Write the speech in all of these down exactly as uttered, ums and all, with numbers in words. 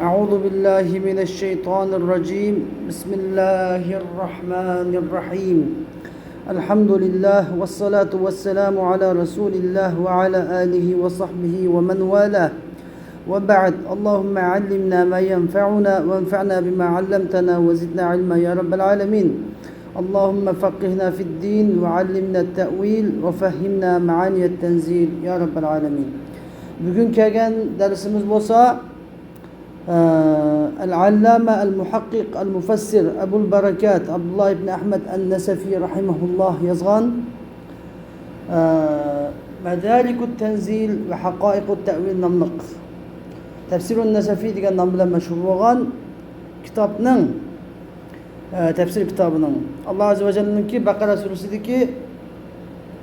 أعوذ بالله من الشيطان الرجيم. بسم الله الرحمن الرحيم. الحمد لله والصلاة والسلام على رسول الله وعلى آله وصحبه ومن والاه. وبعد، اللهم علمنا ما ينفعنا وانفعنا بما علمتنا وزدنا علما يا رب العالمين. اللهم فقهنا في الدين وعلمنا التأويل وفهمنا معاني التنزيل يا رب العالمين. بۈگۈن كەلگەن دەرسىمىز بولسا، ئە، ئەل-ئەللامە ئەل-مۇھەققىق ئەل-مۇفەسسىر ئەبۇل بەرەكات ئابدۇللا ئىبن ئەھمەد ئەن-نەسەفى رەھىمەھۇللاھ يازغان، ئە، مەدارىكۇت تەنزىل ۋە ھەقائىقۇت تەئۋىل ناملىق، تەپسىرۇن نەسەفى دېگەن نام بىلەن مەشھۇر بولغان كىتابنىڭ، ئە، تەپسىر كىتابىنىڭ، ئاللا ئەززە ۋە جەللىنىڭكى بەقەرە سۈرىسىدىكى،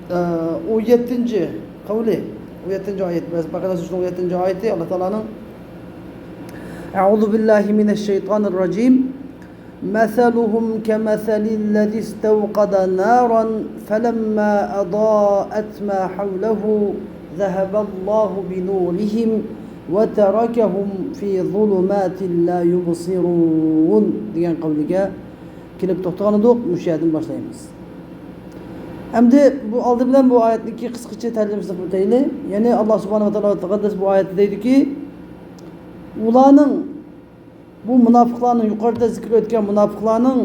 ئە، ئون يەتتىنچى قەۋلى، ئون يەتتىنچى ئايەت، بەقەرە سۈرىسىنىڭ ئون يەتتىنچى ئايىتى، ئاللا تائالانىڭ، أعوذ بالله من الشيطان الرجيم. مثلهم كمثل الذي استوقد نارا فلما أضاءت ما حوله ذهب الله بنورهم وتركهم في ظلمات لا يبصرون دېگەن قەۋلىگە كېلىپ توختىغان ئىدۇق، مۇشۇ يەردىن باشلايمىز. ئەمدى بۇ ئالدى بىلەن بۇ ئايەتنىڭكى قىسقىچە تەرجىمىسىنى ئۆتەيلى. يەنى ئاللا سۇبھانەھۇ ۋە تائالا تەقەددەس بۇ ئايەتتە دەيدۇكى، ئۇلارنىڭ، بۇ مۇناپىقلارنىڭ، يۇقىرىدا زىكىر ئۆتكەن مۇناپىقلارنىڭ،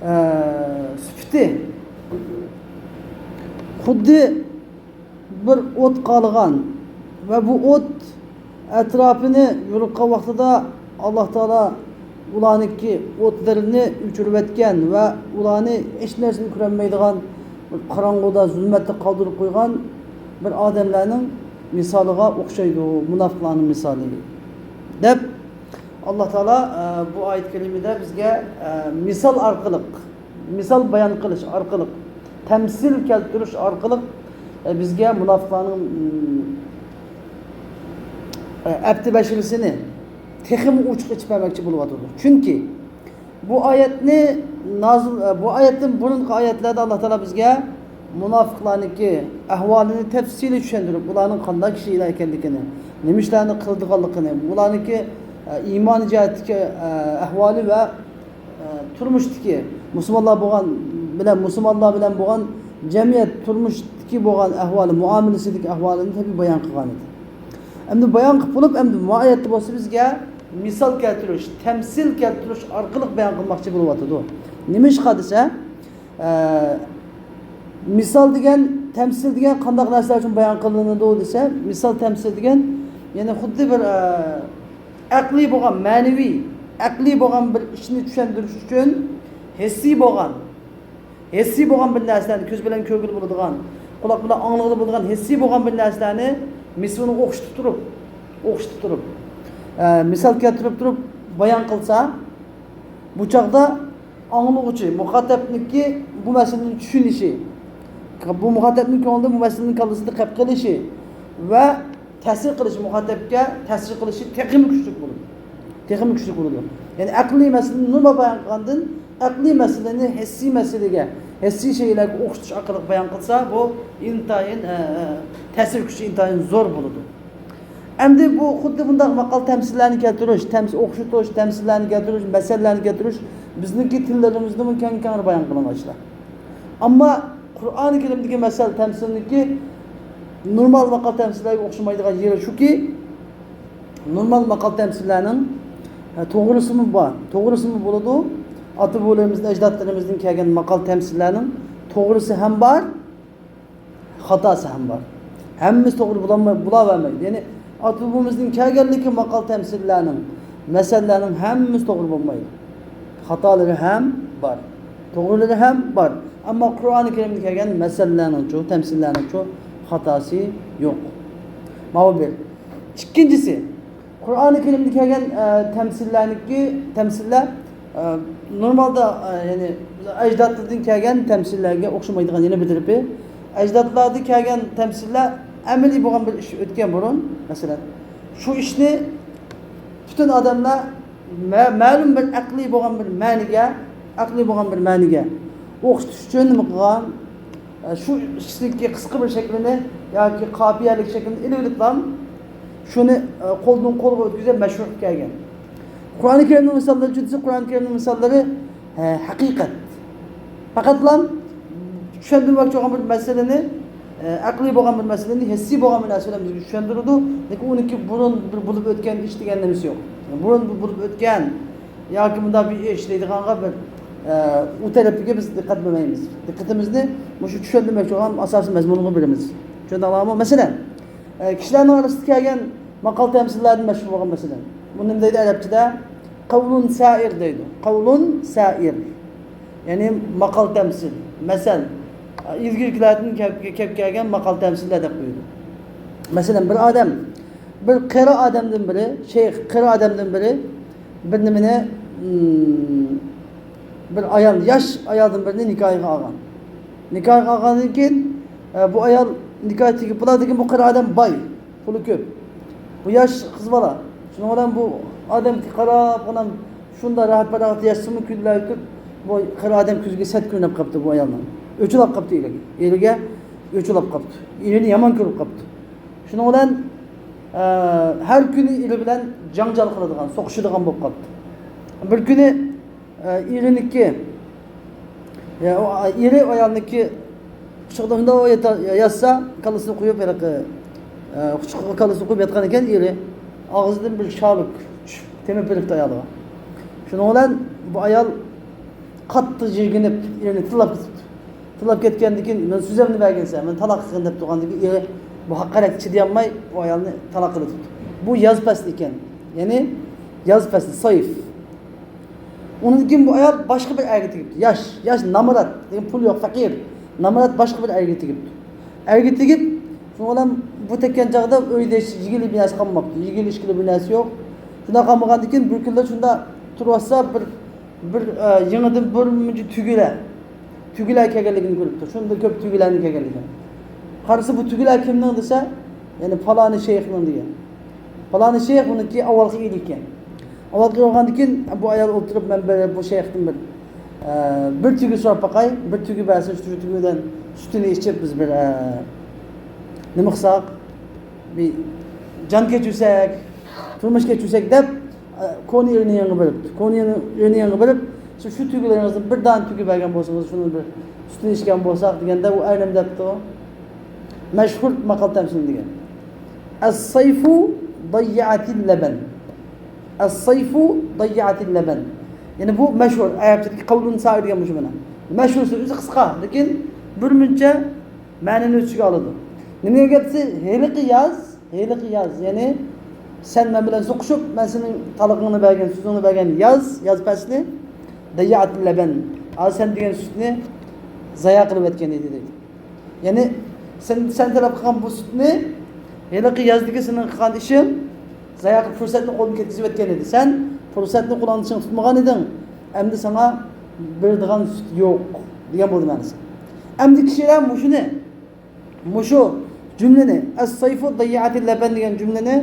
ئە، سۈپىتى خۇددى بىر ئوت قالغان ۋە بۇ ئوت ئەتراپىنى يورۇتقان ۋاقتىدا، ئاللا تائالا ئۇلارنىڭكى ئوتلىرىنى ئۆچۈرۈۋەتكەن ۋە ئۇلارنى ھېچ نەرسىنى كۆرەلمەيدىغان بىر قاراڭغۇدا، زۇلمەتتە قالدۇرۇپ قويغان بىر ئادەملەرنىڭ مىسالىغا ئوخشايدۇ، مۇناپىقلارنىڭ مىسالى، دەپ، ئاللا تائالا، ئە، بۇ ئايەت كەرىمىدە بىزگە، ئە، مىسال ئارقىلىق، مىسال بايان قىلىش ئارقىلىق، تەمسىل كەلتۈرۈش ئارقىلىق، ئە، بىزگە مۇناپىقلارنىڭ، ئە، ئەپتى بەشىرىسىنى تېخىمۇ ئوچۇق ئېچىپ بەرمەكچى بولۇۋاتىدۇ. چۈنكى بۇ ئايەتنى نازىل، بۇ ئايەتتىن بۇرۇنقى ئايەتلەردە ئاللا تائالا بىزگە مۇناپىقلارنىڭكى ئەھۋالىنى تەپسىلىي چۈشەندۈرۈپ، ئۇلارنىڭ قانداق كىشىلەر ئىكەنلىكىنى، نېمە ئىشلارنى قىلىدىغانلىقىنى، ئۇلارنىڭكى، ئە، ئىمان جەھەتتىكى، ئە، ئەھۋالى ۋە، ئە، تۇرمۇشتىكى مۇسۇلمانلار بولغان بىلەن، مۇسۇلمانلار بىلەن بولغان جەمئىيەت تۇرمۇشتىكى بولغان ئەھۋالى، مۇئامىلىسىدىكى ئەھۋالىنى تەبىئىي بايان قىلغان ئىدى. ئەمدى بايان قىلىپ بولۇپ، ئەمدى بۇ ئايەتتە بولسا بىزگە مىسال كەلتۈرۈش، تەمسىل كەلتۈرۈش ئارقىلىق بايان قىلماقچى بولۇۋاتىدۇ. نېمىشقا دېسە، ئە، مىسال دېگەن، تەمسىل دېگەن قانداق نەرسىلەر ئۈچۈن بايان قىلىنىدۇ دېسە، مىسال، تەمسىل دېگەن، يەنى خۇددى بىر، ئە، ئەقلىي بولغان، مەنىۋى، ئەقلىي بولغان بىر ئىشنى چۈشەندۈرۈش ئۈچۈن ھېسسىي بولغان، ھېسسىي بولغان بىر نەرسىلەرنى، كۆز بىلەن كۆرگىلى بولىدىغان، قۇلاق بىلەن ئاڭلىغىلى بولىدىغان، ھېسسىي بولغان بىر نەرسىلەرنى مىسالنى ئوخشىتىپ تۇرۇپ، ئوخشىتىپ تۇرۇپ، ئە، مىسال كەلتۈرۈپ تۇرۇپ بايان قىلسا، بۇ چاغدا ئاڭلىغۇچى، مۇخاتەپنىڭكى بۇ مەسىلىنى چۈشىنىشى، بۇ مۇخاتەپنىڭ كۆڭلىدە بۇ مەسىلىنىڭ كاللىسىدا قېلىپ قېلىشى ۋە تەسىر قىلىشى، مۇخاتەپكە تەسىر قىلىشى تېخىمۇ كۈچلۈك بولىدۇ. تېخىمۇ كۈچلۈك بولىدۇ. يەنى ئەقلىي مەسىلىنى نورمال بايان قىلغاندىن، ئەقلىي مەسىلىنى ھېسسىي مەسىلىگە، ھېسسىي شەيئىلەرگە ئوخشىتىش ئارقىلىق بايان قىلسا، بۇ ئىنتايىن، ئە، ئە، تەسىر كۈچى ئىنتايىن زور بولىدۇ. ئەمدى بۇ خۇددى بۇنداق ماقال تەمسىللەرنى كەلتۈرۈش، تەمس-، ئوخشىتىش، تەمسىللەرنى كەلتۈرۈش، مەسەللەرنى كەلتۈرۈش بىزنىڭكى تىللىرىمىزدىمۇ كەڭ-كەڭرى بايان قىلىنغان ئىشلار. ئەمما قۇرئانى كەرىمدىكى مەسەل تەمسىلنىڭكى نورمال ماقال تەمسىللەرگە ئوخشىمايدىغان يېرى شۇكى، نورمال ماقال تەمسىللەرنىڭ، ئە، توغرىسىمۇ بار، توغرىسىمۇ بولىدۇ. ئاتا-بوۋىلىرىمىزدىن، ئەجدادلىرىمىزدىن كەلگەن ماقال تەمسىللەرنىڭ توغرىسى ھەم بار، خاتاسى ھەم بار. ھەممىسى توغرا بولالماي، بولاۋەرمەيدۇ. يەنى ئاتا-بوۋىمىزدىن كەلگەنلىكى ماقال تەمسىللەرنىڭ، مەسەللەرنىڭ ھەممىسى توغرا بولمايدۇ. خاتالىرى ھەم بار. توغرىلىرى ھەم بار. ئەمما قۇرئانى كەرىمدە كەلگەن مەسەللەرنىڭچۇ، تەمسىللەرنىڭچۇ خاتاسى يوق. ماۋۇ بىر. ئىككىنچىسى، قۇرئانى كەرىمدە كەلگەن، ئە، تەمسىللەرنىڭكى، تەمسىللەر، ئە، نورمالدا، ئە، يەنى ئەجدادلاردىن كەلگەن تەمسىللەرگە ئوخشىمايدىغان يەنە بىر تەرىپى، ئەجدادلاردىن كەلگەن تەمسىللەر ئەمەلىي بولغان بىر ئىش ئۆتكەن بۇرۇن، مەسىلەن، شۇ ئىشنى پۈتۈن ئادەملەر مە-، مەلۇم بىر ئەقلىي بولغان بىر مەنىگە، ئەقلىي بولغان بىر مەنىگە ئوخشىتىش ئۈچۈن نېمە قىلغان؟ ئە، شۇ ئىككىسىنىڭكى قىسقا بىر شەكلىنى ياكى قاپىيەلىك شەكلىنى ئېلىۋېلىپلا، شۇنى، ئە، قولدىن قولغا ئۆتكۈزۈپ مەشھۇر قىلىپ كەلگەن. قۇرئانى كەرىمنىڭ مىساللىرى، چۈنكى قۇرئانى كەرىمنىڭ مىساللىرى، ئە، ھەقىقەت. پەقەتلا چۈشەندۈرمەكچى بولغان بىر مەسىلىنى، ئە، ئەقلىي بولغان بىر مەسىلىنى ھېسسىي بولغان بىر نەرسە بىلەن بىزگە چۈشەندۈرىدۇ. لېكىن ئۇنىڭكى بۇرۇن بىر بولۇپ ئۆتكەن ئىش دېگەن نېمىسى يوق. بۇرۇن بىر بولۇپ ئۆتكەن ياكى مۇنداق بىر ئىش دەيدىغانغا بىر، ئە، ئۇ تەرەپكە بىز دىققەت بەرمەيمىز. دىققىتىمىزنى مۇشۇ چۈشەندۈرمەكچى بولغان ئاساسىي مەزمۇنغا بېرىمىز. چۈشەندىڭلارمۇ؟ مەسىلەن، ئە، كىشىلەرنىڭ ئارىسىدا كەلگەن ماقال تەمسىللەردىن مەشھۇر بولغان مەسىلەن. بۇنى نېمە دەيدۇ ئەرەبچىدە؟ قەۋلۇن سائىر دەيدۇ. قەۋلۇن سائىر. يەنى ماقال تەمسىل، مەسەل، ئىلگىرىكىلەردىن كەپ، كەپ كەلگەن ماقال تەمسىللەر دەپ قويىدۇ. مەسىلەن، بىر ئادەم، بىر قېرى ئادەمدىن بىرى، شەيخ، قېرى ئادەمدىن بىرى بىر نېمىنى، ئىم، بىر ئايال، ياش ئايالدىن بىرىنى نىكاھىغا ئالغان. نىكاھىغا ئالغاندىن كېيىن، ئە، بۇ ئايال نىكاھ تېگىپ بولار، لېكىن بۇ قېرى ئادەم باي، پۇلى كۆپ. بۇ ياش قىز بالا. شۇنىڭ بىلەن بۇ ئادەمگە قاراپ، ئانام شۇنداق راھەت-پاراھەت ياشىسىمۇ، كۈنلەر ئۆتۈپ، بۇ قېرى ئادەم كۆزىگە سەت كۆرۈنۈپ قاپتۇ بۇ ئايالنىڭ. ئۆچ ئۇلاپ قاپتۇ ئېرىگە. ئېرىگە ئۆچ ئۇلاپ قاپتۇ. ئېرىنى يامان كۆرۈپ قاپتۇ. شۇنىڭ بىلەن، ئە، ھەر كۈنى ئېرى بىلەن جاڭجال قىلىدىغان، سوقۇشىدىغان بولۇپ قاپتۇ. بىر كۈنى ئە، ئېرىنىڭكى، يا، ئۇ، ئېرى ئايالنىڭكى قۇچىقىدا شۇنداق ياتا-، ياتسا، كاللىسىنى قويۇپ، ھېلىقى، ئە، قۇچىقىغا كاللىسىنى قويۇپ ياتقان ئىكەن ئېرى. ئاغزىدىن بىر شالۇك چۈشۈپ، تېمىپ بېرىپتۇ ئايالغا. شۇنىڭ بىلەن بۇ ئايال قاتتىق يىرگىنىپ، ئېرىنى تىللاپ كېتىپتۇ. تىللاپ كەتكەندىن كېيىن، مېنىڭ سۆزۈمنى بەرگىنسەن، مېنى تالاق قىلغىن دەپ تۇرغاندىن كېيىن، ئېرى بۇ ھەقارەتكە چىدىيالماي، بۇ ئايالنى تالاق قىلىۋېتىپتۇ. بۇ ياز پەسلى ئىكەن. يەنى ياز پەسلى، سەيف. ئۇنىڭدىن كېيىن بۇ ئايال باشقا بىر ئەرگە تېگىپتۇ. ياش، ياش، نامرات، لېكىن پۇلى يوق، پەقىر. نامرات باشقا بىر ئەرگە تېگىپتۇ. ئەرگە تېگىپ، شۇنىڭ بىلەن بۇ تەگكەن چاغدا ئۆيدە ھېچ يېگىلى بىر نەرسە قالماپتۇ. يېگىلى ئىچكىلى بىر نەرسە يوق. شۇنداق قالمىغاندىن كېيىن بىر كۈنلەر شۇنداق تۇرۇۋاتسا، بىر، بىر، ئە، يېڭىدىن بىر مۇنچە تۈگىلەر، تۈگىلەر كەلگەنلىكىنى كۆرۈپتۇ. شۇنداق كۆپ تۈگىلەرنىڭ كەلگەنلىكىنى. قارىسا، بۇ تۈگىلەر كىمنىڭ دېسە، يەنى پالانى شەيخنىڭ دېگەن. پالانى شەيخ بۇنىڭكى ئاۋۋالقى ئېرى ئىكەن. ئاۋۋالقى ئېرى بولغاندىن كېيىن بۇ ئايال ئولتۇرۇپ، مەن بىر بۇ شەيختىن بىر، ئە، بىر تۈگە سوراپ باقاي، بىر تۈگە بەرسە، شۇ تۈگىدىن سۈتىنى ئىچىپ، بىز بىر، ئە، نېمە قىلساق، بىر جان كەچۈرسەك، تۇرمۇش كەچۈرسەك دەپ، ئە، كونا ئېرىنىڭ يېنىغا بېرىپتۇ. كونا ئېرىنىڭ يېنىغا بېرىپ، «سىز شۇ تۈگىلىرىڭىزدىن بىر دانە تۈگە بەرگەن بولسىڭىز، شۇنىڭ بىر سۈتىنى ئىچكەن بولساق» دېگەندە، ئۇ ئەر نېمە دەپتۇ؟ مەشھۇر ماقال تەمسىلى دېگەن. «ئەس-سەيفۇ ضەييەئەتىل لەبەن. ئەس-سەيفۇ ضەييەئەتىل لەبەن.» يەنى بۇ مەشھۇر، ئەرەبچىدىكى قەۋلۇن سائىر دېگەن مۇشۇ مانا. مەشھۇر سۆزى قىسقا، لېكىن بىر مۇنچە مەنىنى ئۆز ئىچىگە ئالىدۇ. نېمە دېگەن گەپ دېسە، ھېلىقى ياز، ھېلىقى ياز، يەنى سەن مەن بىلەن سوقۇشۇپ، مەن سېنىڭ تالاقىڭنى بەرگەن، سۆزۈڭنى بەرگەن ياز، ياز پەسلى، ضيعت اللبن، ھازىر سەن دېگەن سۈتنى زايا قىلىۋەتكەن ئىدى دەيدۇ. يەنى سەن، سەن تەلەپ قىلغان بۇ سۈتنى ھېلىقى يازدىكى سېنىڭ قىلغان ئىشىڭ زايا قىلىپ، پۇرسەتنى قولدىن كەتكۈزۈۋەتكەن ئىدى. سەن پۇرسەتنى قولۇڭدا چىڭ تۇتمىغان ئىدىڭ، ئەمدى ساڭا بېرىدىغان سۈت يوق دېگەن بولدى مەنىسى. ئەمدى كىشىلەر مۇشۇنى مۇشۇ جۈملىنى، «ئەس-سەيفۇ ضەييەئەتىل لەبەن» دېگەن جۈملىنى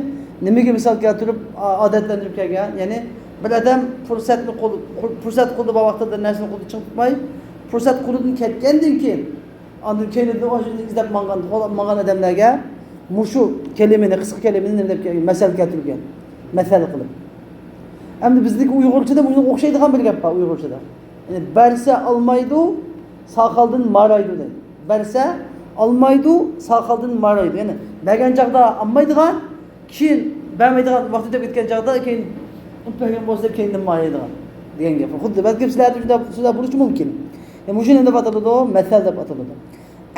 نېمىگە مىسال كەلتۈرۈپ، ئا-، ئادەتلەندۈرۈپ كەلگەن؟ يەنى بىر ئادەم پۇرسەتنى قول-، پۇر-، پۇرسەت قولىدا بار ۋاقتىدا نەرسىنى قولىدا چىڭ تۇتماي، پۇرسەت قولىدىن كەتكەندىن كېيىن، ئاندىن كەينىدىن ئاشۇنى ئىزدەپ ماڭغان، قوغلاپ ماڭغان ئادەملەرگە مۇشۇ كەلىمىنى، قىسقا كەلىمىنى نېمە دەپ كەلگەن؟ مەسەل كەلتۈرگەن. مەسەل قىلىپ. ئەمدى بىزدىكى ئۇيغۇرچىدا بۇنىڭغا ئوخشايدىغان بىر گەپ بار ئۇيغۇرچىدا. يەنى، «بەرسە ئالمايدۇ، ساقالدىن مارايدۇ» دەيدۇ. «بەرسە ئالمايدۇ، ساقالدىن مارايدۇ.» يەنى، بەرگەن چاغدا ئالمايدىغان، كېيىن بەرمەيدىغان، ۋاقتى ئۆتۈپ كەتكەن چاغدا، كېيىن ئۇنتۇپ بەرگەن بولسا، كەينىدىن مارايدىغان دېگەن گەپ. خۇددى بەلكىم سىلەردە شۇنداق سۆزلەر بولۇشى مۇمكىن. يەنى، مۇشۇنى نېمە دەپ ئاتىلىدۇ؟ مەسەل دەپ ئاتىلىدۇ.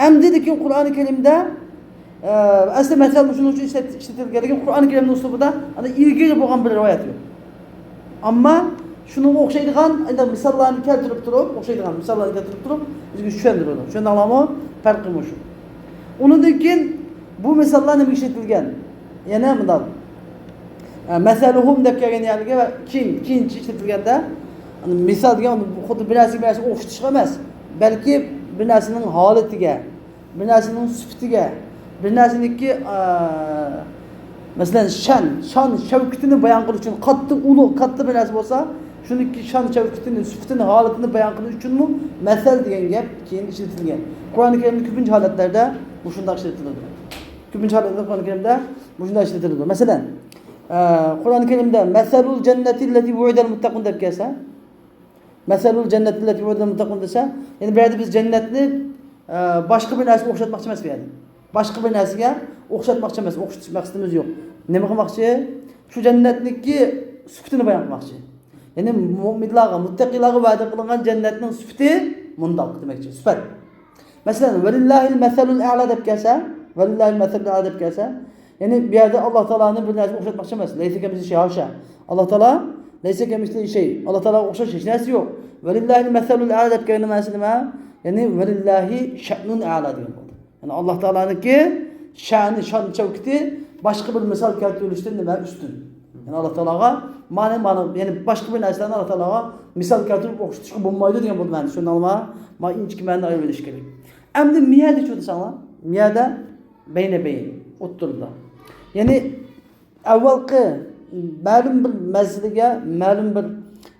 ئەمدى لېكىن قۇرئانى كەرىمدە ئە، ئەسلى مەسەل مۇشۇنىڭ ئۈچۈن ئىشلەت-، ئىشلىتىلگەنلىكى، قۇرئان كەرىمنىڭ ئۇسلۇبىدا ئاندىن ئىلگىرى بولغان بىر رىۋايەت يوق. ئەمما شۇنىڭغا ئوخشايدىغان ئەندى مىساللارنى كەلتۈرۈپ تۇرۇپ، ئوخشايدىغان مىساللارنى كەلتۈرۈپ تۇرۇپ، بىزگە چۈشەندۈرىدۇ. چۈشەندىڭلارمۇ؟ پەرقى مۇشۇ. ئۇنىڭدىن كېيىن بۇ مىساللار نېمىگە ئىشلىتىلگەن؟ يەنە مۇنداق. ئە، مەسەلۇھۇم دەپ كەلگەن يەرگە ۋە كېيىن، كېيىنچە ئىشلىتىلگەندە، مىسال دېگەن خۇددى بىر نەرسىگە بىر نەرسە ئوخشىتىشقا ئەمەس، بەلكى بىر نەرسىنىڭ ھالىتىگە، بىر نەرسىنىڭ سۈپىتىگە، بىر نەرسىنىڭكى، ئا، مەسىلەن، شان، شان شەۋكىتىنى بايان قىلىش ئۈچۈن، قاتتىق ئۇلۇغ، كاتتا بىر نەرسە بولسا، شۇنىڭكى شان شەۋكىتىنى، سۈپىتىنى، ھالىتىنى بايان قىلىش ئۈچۈنمۇ مەسەل دېگەن گەپ كېيىن ئىشلىتىلگەن. قۇرئانى كەرىمدە كۆپىنچە ھالەتلەردە مۇشۇنداق ئىشلىتىلىدۇ. كۆپىنچە ھالەتلەردە قۇرئانى كەرىمدە مۇشۇنداق ئىشلىتىلىدۇ. مەسىلەن، ئە، قۇرئان كەرىمدە مەسەلۇل جەننەتىللەتى ۋۇئىدەل مۇتتەقۇن دەپ كەلسە، مەسەلۇل جەننەتىللەتى ۋۇئىدەل مۇتتەقۇن دېسە، يەنى بۇ يەردە بىز جەننەتنى، ئە، باشقا بىر نەرسىگە ئوخشاتماقچى ئەمەس بۇ يەردە. باشقا بىر نەرسىگە ئوخشاتماقچى ئەمەس، ئوخشىتىش مەقسىتىمىز يوق. نېمە قىلماقچى؟ شۇ جەننەتنىڭكى سۈپىتىنى بايان قىلماقچى. يەنى مۇئمىنلارغا، مۇتتەقىلارغا ۋەدە قىلىنغان جەننەتنىڭ سۈپىتى مۇنداق دېمەكچى، سۈپەت. مەسىلەن، ۋەلىللاھىل مەسەلۇل ئەلا دەپ كەلسە، ۋەلىللاھىل مەسەلۇل ئەلا دەپ كەلسە، يەنى بۇ يەردە ئاللا تائالانى بىر نەرسىگە ئوخشاتماقچى ئەمەس. لەيسە كەمىسلىھى شەي، ھاشا. ئاللا تائالا لەيسە كەمىسلىھى شەي. ئاللا تائالاغا ئوخشاش ھېچ نەرسە يوق. ۋەلىللاھىل مەسەلۇل ئەلا دەپ كەلگەن مەنىسى نېمە؟ يەنى ۋەلىللاھى شەئنۇن ئەلا دېگەن بولدى. يەنى ئاللا تائالانىڭكى شەنى، شان شەۋكىتى باشقا بىر مىسال كەلتۈرۈلۈشتىن نېمە ئۈستۈن؟ يەنى ئاللا تائالاغا مانا، مانا، يەنى باشقا بىر نەرسىلەرنى ئاللا تائالاغا مىسال كەلتۈرۈپ ئوخشىتىشقا بولمايدۇ دېگەن بولدى مەنىسى. شۇنداقمۇ؟ مانا ئىنچىكە مەنىنى ئايرىۋېلىش كېرەك. ئەمدى مىيەدە چۇ دېسەڭلار، مىيەدە بەينە بەين، ئوتتۇرىدا. يەنى ئەۋۋەلقى مەلۇم بىر مەسىلىگە، مەلۇم بىر،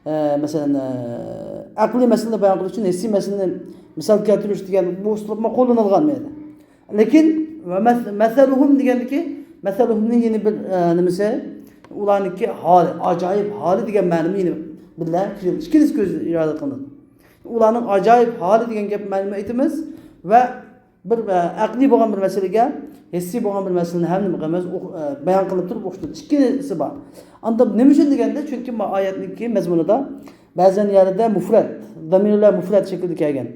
ئە، مەسىلەن، ئە، ئەقلىي مەسىلىنى بايان قىلىش ئۈچۈن ھېسسىي مەسىلىنى مىسال كەلتۈرۈش دېگەن بۇ ئۇسلۇبمۇ قوللىنىلغان بۇ يەردە. لېكىن ۋە مەس-، مەسەلۇھۇم دېگەندىكى، مەسەلۇھۇمنىڭ يەنە بىر، ئە، نېمىسى، ئۇلارنىڭكى ھالى، ئاجايىپ ھالى دېگەن مەنىمۇ يەنە بىللە كىرىدۇ. ئىككىلىسى كۆز ئىرادە قىلىنىدۇ. ئۇلارنىڭ ئاجايىپ ھالى دېگەن گەپ مەنىمۇ ئېيتىمىز ۋە بىر، ئە، ئەقلىي بولغان بىر مەسىلىگە ھېسسىي بولغان بىر مەسىلىنى ھەم نېمە قىلىمىز؟ ئوخ-، ئە، بايان قىلىپ تۇرۇپ ئوخشىتىدۇ. ئىككىلىسى بار. ئاندا نېمە ئۈچۈن دېگەندە، چۈنكى ما ئايەتنىڭكى مەزمۇنىدا بەزەن يەردە مۇفرەت، زامىرلار مۇفرەت شەكلىدە كەلگەن.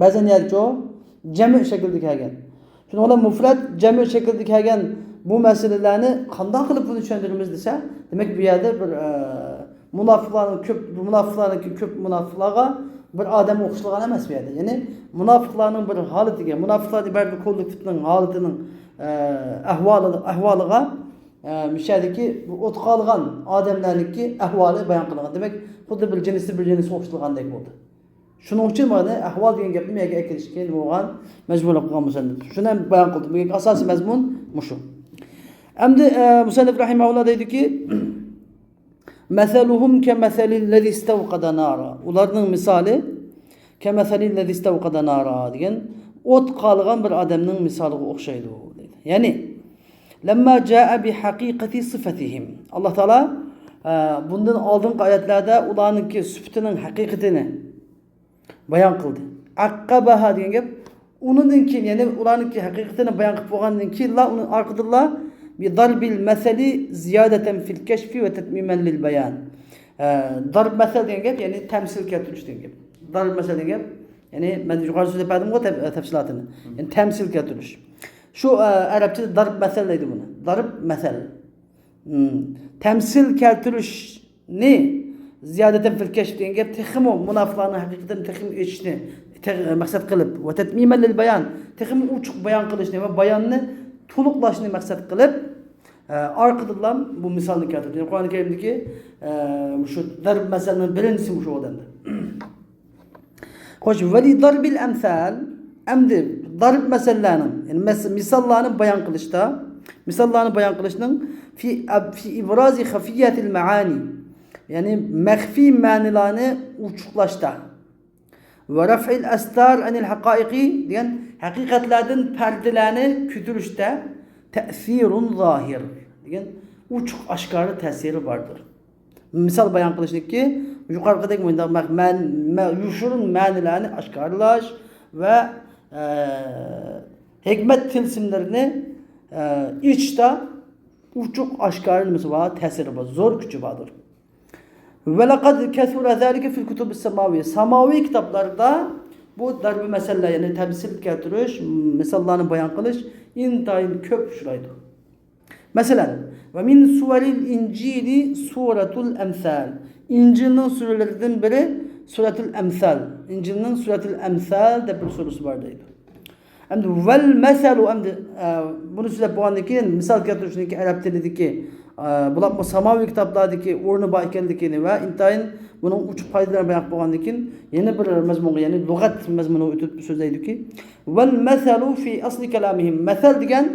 بەزەن يەردىچۇ جەمئ شەكلىدە كەلگەن. شۇنىڭ بىلەن مۇفرەت، جەمئ شەكلىدە كەلگەن بۇ مەسىلىلەرنى قانداق قىلىپ بۇنى چۈشەندۈرىمىز دېسە، دېمەك، بۇ يەردە بىر، ئە، مۇناپىقلارنىڭ كۆپ، مۇناپىقلارنىڭكى كۆپ مۇناپىقلارغا بىر ئادەم ئوخشىغان ئەمەس بۇ يەردە. يەنى مۇناپىقلارنىڭ بىر ھالىتىگە، مۇناپىقلار ئىبارەت بىر كوللېكتىپنىڭ ھالىتىنىڭ، ئە، ئەھۋالى، ئەھۋالىغا، ئە، مۇشۇ يەردىكى بۇ ئوتقا ئالغان ئادەملەرنىڭكى ئەھۋالى بايان قىلىنغان. دېمەك، خۇددى بىر جىنسى بىر جىنسىگە ئوخشىتىلغاندەك بولدى. شۇنىڭ ئۈچۈن مانا ئەھۋال دېگەن گەپنى بۇ يەرگە ئەكىرىشكە نېمە بولغان، مەجبۇرلۇق قىلغان مۇسەننىپ. شۇنى ھەم بايان قىلدىم. بۈگۈنكى ئاساسىي مەزمۇن مۇشۇ. ئەمدى، ئە، مۇسەننىپ رەھىمەھۇللا دەيدۇكى، مەسەلۇھۇم كەمەسەلىللەزى ئىستەۋقەدە نارا. ئۇلارنىڭ مىسالى كەمەسەلىللەزى ئىستەۋقەدە نارا دېگەن ئوت قالغان بىر ئادەمنىڭ مىسالىغا ئوخشايدۇ دەيدۇ. يەنى، لەمما جائە بىھەقىقەتى سىفەتىھىم. ئاللا تائالا، ئە، بۇندىن ئالدىنقى ئايەتلەردە ئۇلارنىڭكى سۈپىتىنىڭ ھەقىقىتىنى بايان قىلدى. ئەققەبەھا دېگەن گەپ، ئۇنىڭدىن كېيىن، يەنى ئۇلارنىڭكى ھەقىقىتىنى بايان قىلىپ بولغاندىن كېيىنلا، ئۇنىڭ ئارقىدىنلا بىدەربىل مەسەلى زىيادەتەن فىل كەشفى ۋە تەتمىمەن لىل بايان. ئە، دارب مەسەل دېگەن گەپ، يەنى تەمسىل كەلتۈرۈش دېگەن گەپ. دارب مەسەل دېگەن گەپ، يەنى مەن يۇقىرىدا سۆزلەپ بەردىمغۇ تەپ-، تەپسىلاتىنى. يەنى تەمسىل كەلتۈرۈش. شۇ، ئە، ئەرەبچىدە دارب مەسەل دەيدۇ بۇنى. دارب مەسەل. مم. تەمسىل كەلتۈرۈشنى زىيادەتەن فىل كەشف دېگەن گەپ تېخىمۇ مۇناپىقلارنىڭ ھەقىقىتىنى تېخىمۇ ئېچىشنى تېخ-، مەقسەت قىلىپ، ۋە تەتمىمەن لىل بايان، تېخىمۇ ئوچۇق بايان قىلىشنى ۋە باياننى تولۇقلاشنى مەقسەت قىلىپ، ئە، ئارقىدىنلا بۇ مىسالنى كەلتۈردى. قۇرئان كەرىمدىكى، ئە، مۇشۇ دەرب مەسەلنىڭ بىرىنچىسى مۇشۇ بولدى ئەمدى. خوش، ۋەلى داربىل ئەمسال، ئەمدى دارب مەسەللەرنىڭ، يەنى مەس-، مىساللارنى بايان قىلىشتا، مىساللارنى بايان قىلىشنىڭ في، في إبراز خفيات المعاني، يەنى مەخپىي مەنىلارنى ئوچۇقلاشتا، ۋە رەفئىل ئەستار ئەنىل ھەقائىقى دېگەن ھەقىقەتلەردىن پەردىلەرنى كۆتۈرۈشتە تەسىرۇن زاھىر دېگەن ئوچۇق ئاشكارا تەسىرى باردۇر. مىسال بايان قىلىشنىكى يۇقىرىقىدەك مۇنداق مە-، مەن-، مە-، يوشۇرۇن مەنىلەرنى ئاشكارىلاش ۋە، ئە، ھېكمەت تىلسىملىرىنى، ئە، ئېچىشتا ئوچۇق ئاشكارا نېمىسى بار، تەسىرى بار، زور كۈچى باردۇر. ۋەلەقەد كەسۇرە زالىكە فىل كۇتۇبىس ساماۋىيە. ساماۋىي كىتابلاردا بۇ دەربى مەسەللەر، يەنى تەمسىل كەلتۈرۈش، مىساللارنى بايان قىلىش ئىنتايىن كۆپ ئۇچرايدۇ. مەسىلەن، ۋە مىن سۇۋەرىل ئىنجىلى سۇرەتۇل ئەمسال. ئىنجىلنىڭ سۈرىلىرىدىن بىرى سۇرەتۇل ئەمسال. ئىنجىلنىڭ سۇرەتۇل ئەمسال دەپ بىر سۈرىسى بار دەيدۇ. ئەمدى ۋەل مەسەلۇ، ئەمدى، ئە، بۇنى سۆزلەپ بولغاندىن كېيىن، مىسال كەلتۈرۈشنىڭكى ئەرەب تىلىدىكى، ئە، بولۇپمۇ ساماۋىي كىتابلاردىكى ئورنى بار ئىكەنلىكىنى ۋە ئىنتايىن بۇنىڭ ئوچۇق پايدىلىرىنى بايان قىلىپ بولغاندىن كېيىن، يەنە بىر مەزمۇنغا، يەنى لۇغەت مەزمۇنىغا ئۆتۈپ سۆزلەيدۇكى، ۋەل مەسەلۇ فى ئەسلى كەلامىھىم. مەسەل دېگەن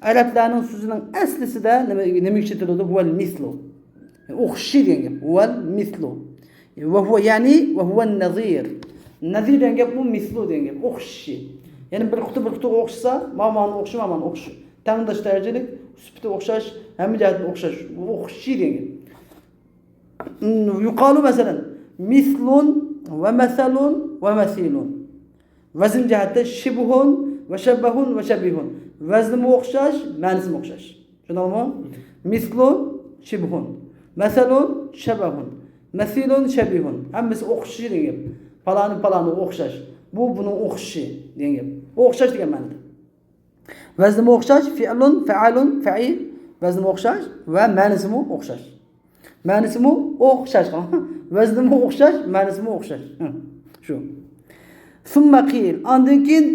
ئەرەبلەرنىڭ سۆزىنىڭ ئەسلىسىدە نېمە، نېمىگە ئىشلىتىلىدۇ؟ ھۇۋەل مىسلۇ. ئوخشىشى دېگەن گەپ. ھۇۋەل مىسلۇ. ۋە ھۇۋە، يەنى ۋە ھۇۋەن نەزىر. نەزىر دېگەن گەپمۇ مىسلۇ دېگەن گەپ. ئوخشىشى. يەنى بىر قۇتى بىر قۇتىغا ئوخشىسا، مانا مانا ئوخشىشى، مانا مانا ئوخشىشى. تەڭداش دەرىجىلىك سۈپىتى ئوخشاش، ھەممە جەھەتتىن ئوخشاش. بۇ ئوخشىشى دېگەن گەپ. يۇقالۇ مەسىلەن، مىسلۇن ۋە مەسەلۇن ۋە مەسىلۇن. ۋەزىن جەھەتتە شىبھۇن ۋە شەبەھۇن ۋە شەبىھۇن. ۋەزنىمۇ ئوخشاش، مەنىسىمۇ ئوخشاش. چۈشەندىڭىزمۇ؟ مىسلۇن، شىبھۇن. مەسەلۇن، شەبەھۇن. مەسىلۇن، شەبىھۇن. ھەممىسى ئوخشىشى دېگەن گەپ. پالانى پالانىغا ئوخشاش. بۇ بۇنىڭ ئوخشىشى دېگەن گەپ. ئوخشاش دېگەن مەنىدە. ۋەزنىمۇ ئوخشاش، فىئلۇن، فەئەلۇن، فەئىل. ۋەزنىمۇ ئوخشاش ۋە مەنىسىمۇ ئوخشاش. مەنىسىمۇ ئوخشاش. ۋەزنىمۇ ئوخشاش، مەنىسىمۇ ئوخشاش. ھە، شۇ. ثم قيل. ئاندىن كېيىن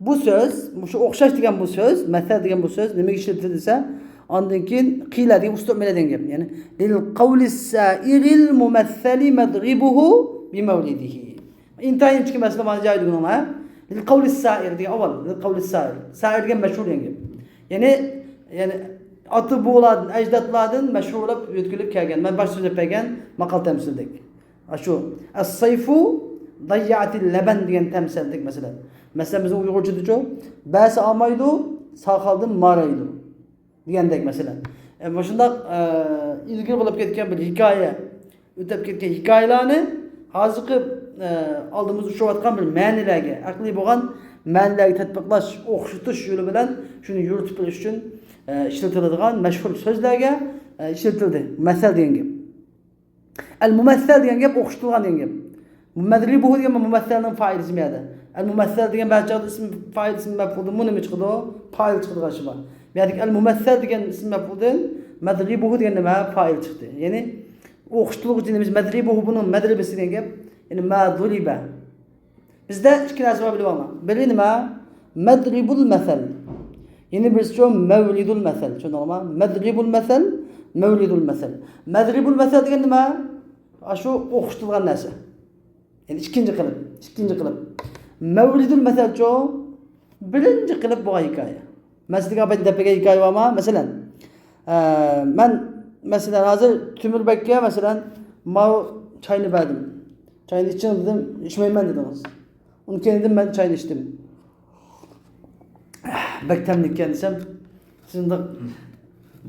بۇ سۆز، مۇشۇ ئوخشاش دېگەن بۇ سۆز، مەسەل دېگەن بۇ سۆز نېمىگە ئىشلىتىلدى دېسە، ئاندىن كېيىن قىيلە دېگەن ئۇستۇمىلە دېگەن گەپ. يەنى لىل قەۋلىس سائىرىل مۇمەسسەلى مەزرىبۇھۇ بىمەۋلىدىھى. ئىنتايىن ئىنچىكە مەسىلە مانا جايىدا بۇنىڭ، ھە؟ لىل قەۋلىس سائىر دېگەن ئاۋۋال، لىل قەۋلىس سائىر. سائىر دېگەن مەشھۇر دېگەن گەپ. يەنى، يەنى ئاتا بوۋىلاردىن، ئەجدادلاردىن مەشھۇر بولۇپ يۆتكىلىپ كەلگەن. مەن باشتا سۆزلەپ بەرگەن ماقال تەمسىلدەك. ئاشۇ ئەس-سەيفۇ ضەييەئەتىل لەبەن دېگەن تەمسىلدەك مەسىلەن. مەسىلەن، بىزنىڭ ئۇيغۇرچىدىچۇ؟ بەسى ئامايدۇ، ساقالدىن مارايدۇ دېگەندەك مەسىلەن. ئە، مۇشۇنداق، ئە، ئىلگىرى بولۇپ كەتكەن بىر ھېكايە، ئۆتۈپ كەتكەن ھېكايىلەرنى ھازىرقى، ئە، ئالدىمىزدا ئۇچراۋاتقان بىر مەنىلەرگە، ئەقلىي بولغان مەنىلەرگە تەتبىقلاش، ئوخشىتىش يولى بىلەن شۇنى يورۇتۇپ بېرىش ئۈچۈن، ئە، ئىشلىتىلىدىغان مەشھۇر سۆزلەرگە، ئە، ئىشلىتىلدى. مەسەل دېگەن گەپ. ئەل مۇمەسسەل دېگەن گەپ ئوخشىتىلغان دېگەن گەپ. مەزرىبۇھۇ دېگەن مۇمەسسەلنىڭ فائىلى ئىسمى يەردە. ئەل مۇمەسسەل دېگەن بەزى چاغدا ئىسم، فائىل ئىسم مەپئۇلدىن بۇ نېمە چىقىدۇ؟ پائىل چىقىدىغان ئىش بار. بۇ يەردىكى ئەل مۇمەسسەل دېگەن ئىسم مەپئۇلدىن مەزرىبۇھۇ دېگەن نېمە؟ پائىل چىقتى. يەنى ئوخشىتىلغۇچى نېمە؟ مەزرىبۇھۇ بۇنىڭ مەزرىبىسى دېگەن گەپ. يەنى ما زۇرىبە. بىزدە ئىككى نەرسە بار، بىلىۋالما. بىرى نېمە؟ مەزرىبۇل مەسەل. يەنە بىرسىچۇ؟ مەۋلىدۇل مەسەل. چۈشەندىڭلارمۇ؟ مەزرىبۇل مەسەل، مەۋلىدۇل مەسەل. مەزرىبۇل مەسەل دېگەن نېمە؟ ئاشۇ ئوخشىتىلغان نەرسە. يەنى ئىككىنچى قىلىپ، ئىككىنچى قىلىپ. مەۋلىدۇل مەسەلچۇ؟ بىرىنچى قىلىپ بولغان ھېكايە. مەسىلىگە ئاپايدىن دەپ بەرگەن ھېكايە بارما؟ مەسىلەن، ئە، مەن، مەسىلەن، ھازىر تۆمۈر بەگكە، مەسىلەن، ماۋۇ چاينى بەردىم. چاينى ئىچىڭ دېدىم، ئىچمەيمەن دېدىڭىز. ئۇنىڭ كەينىدىن مەن چاينى ئىچتىم. بەك تەملىككەن دېسەم، شۇنداق،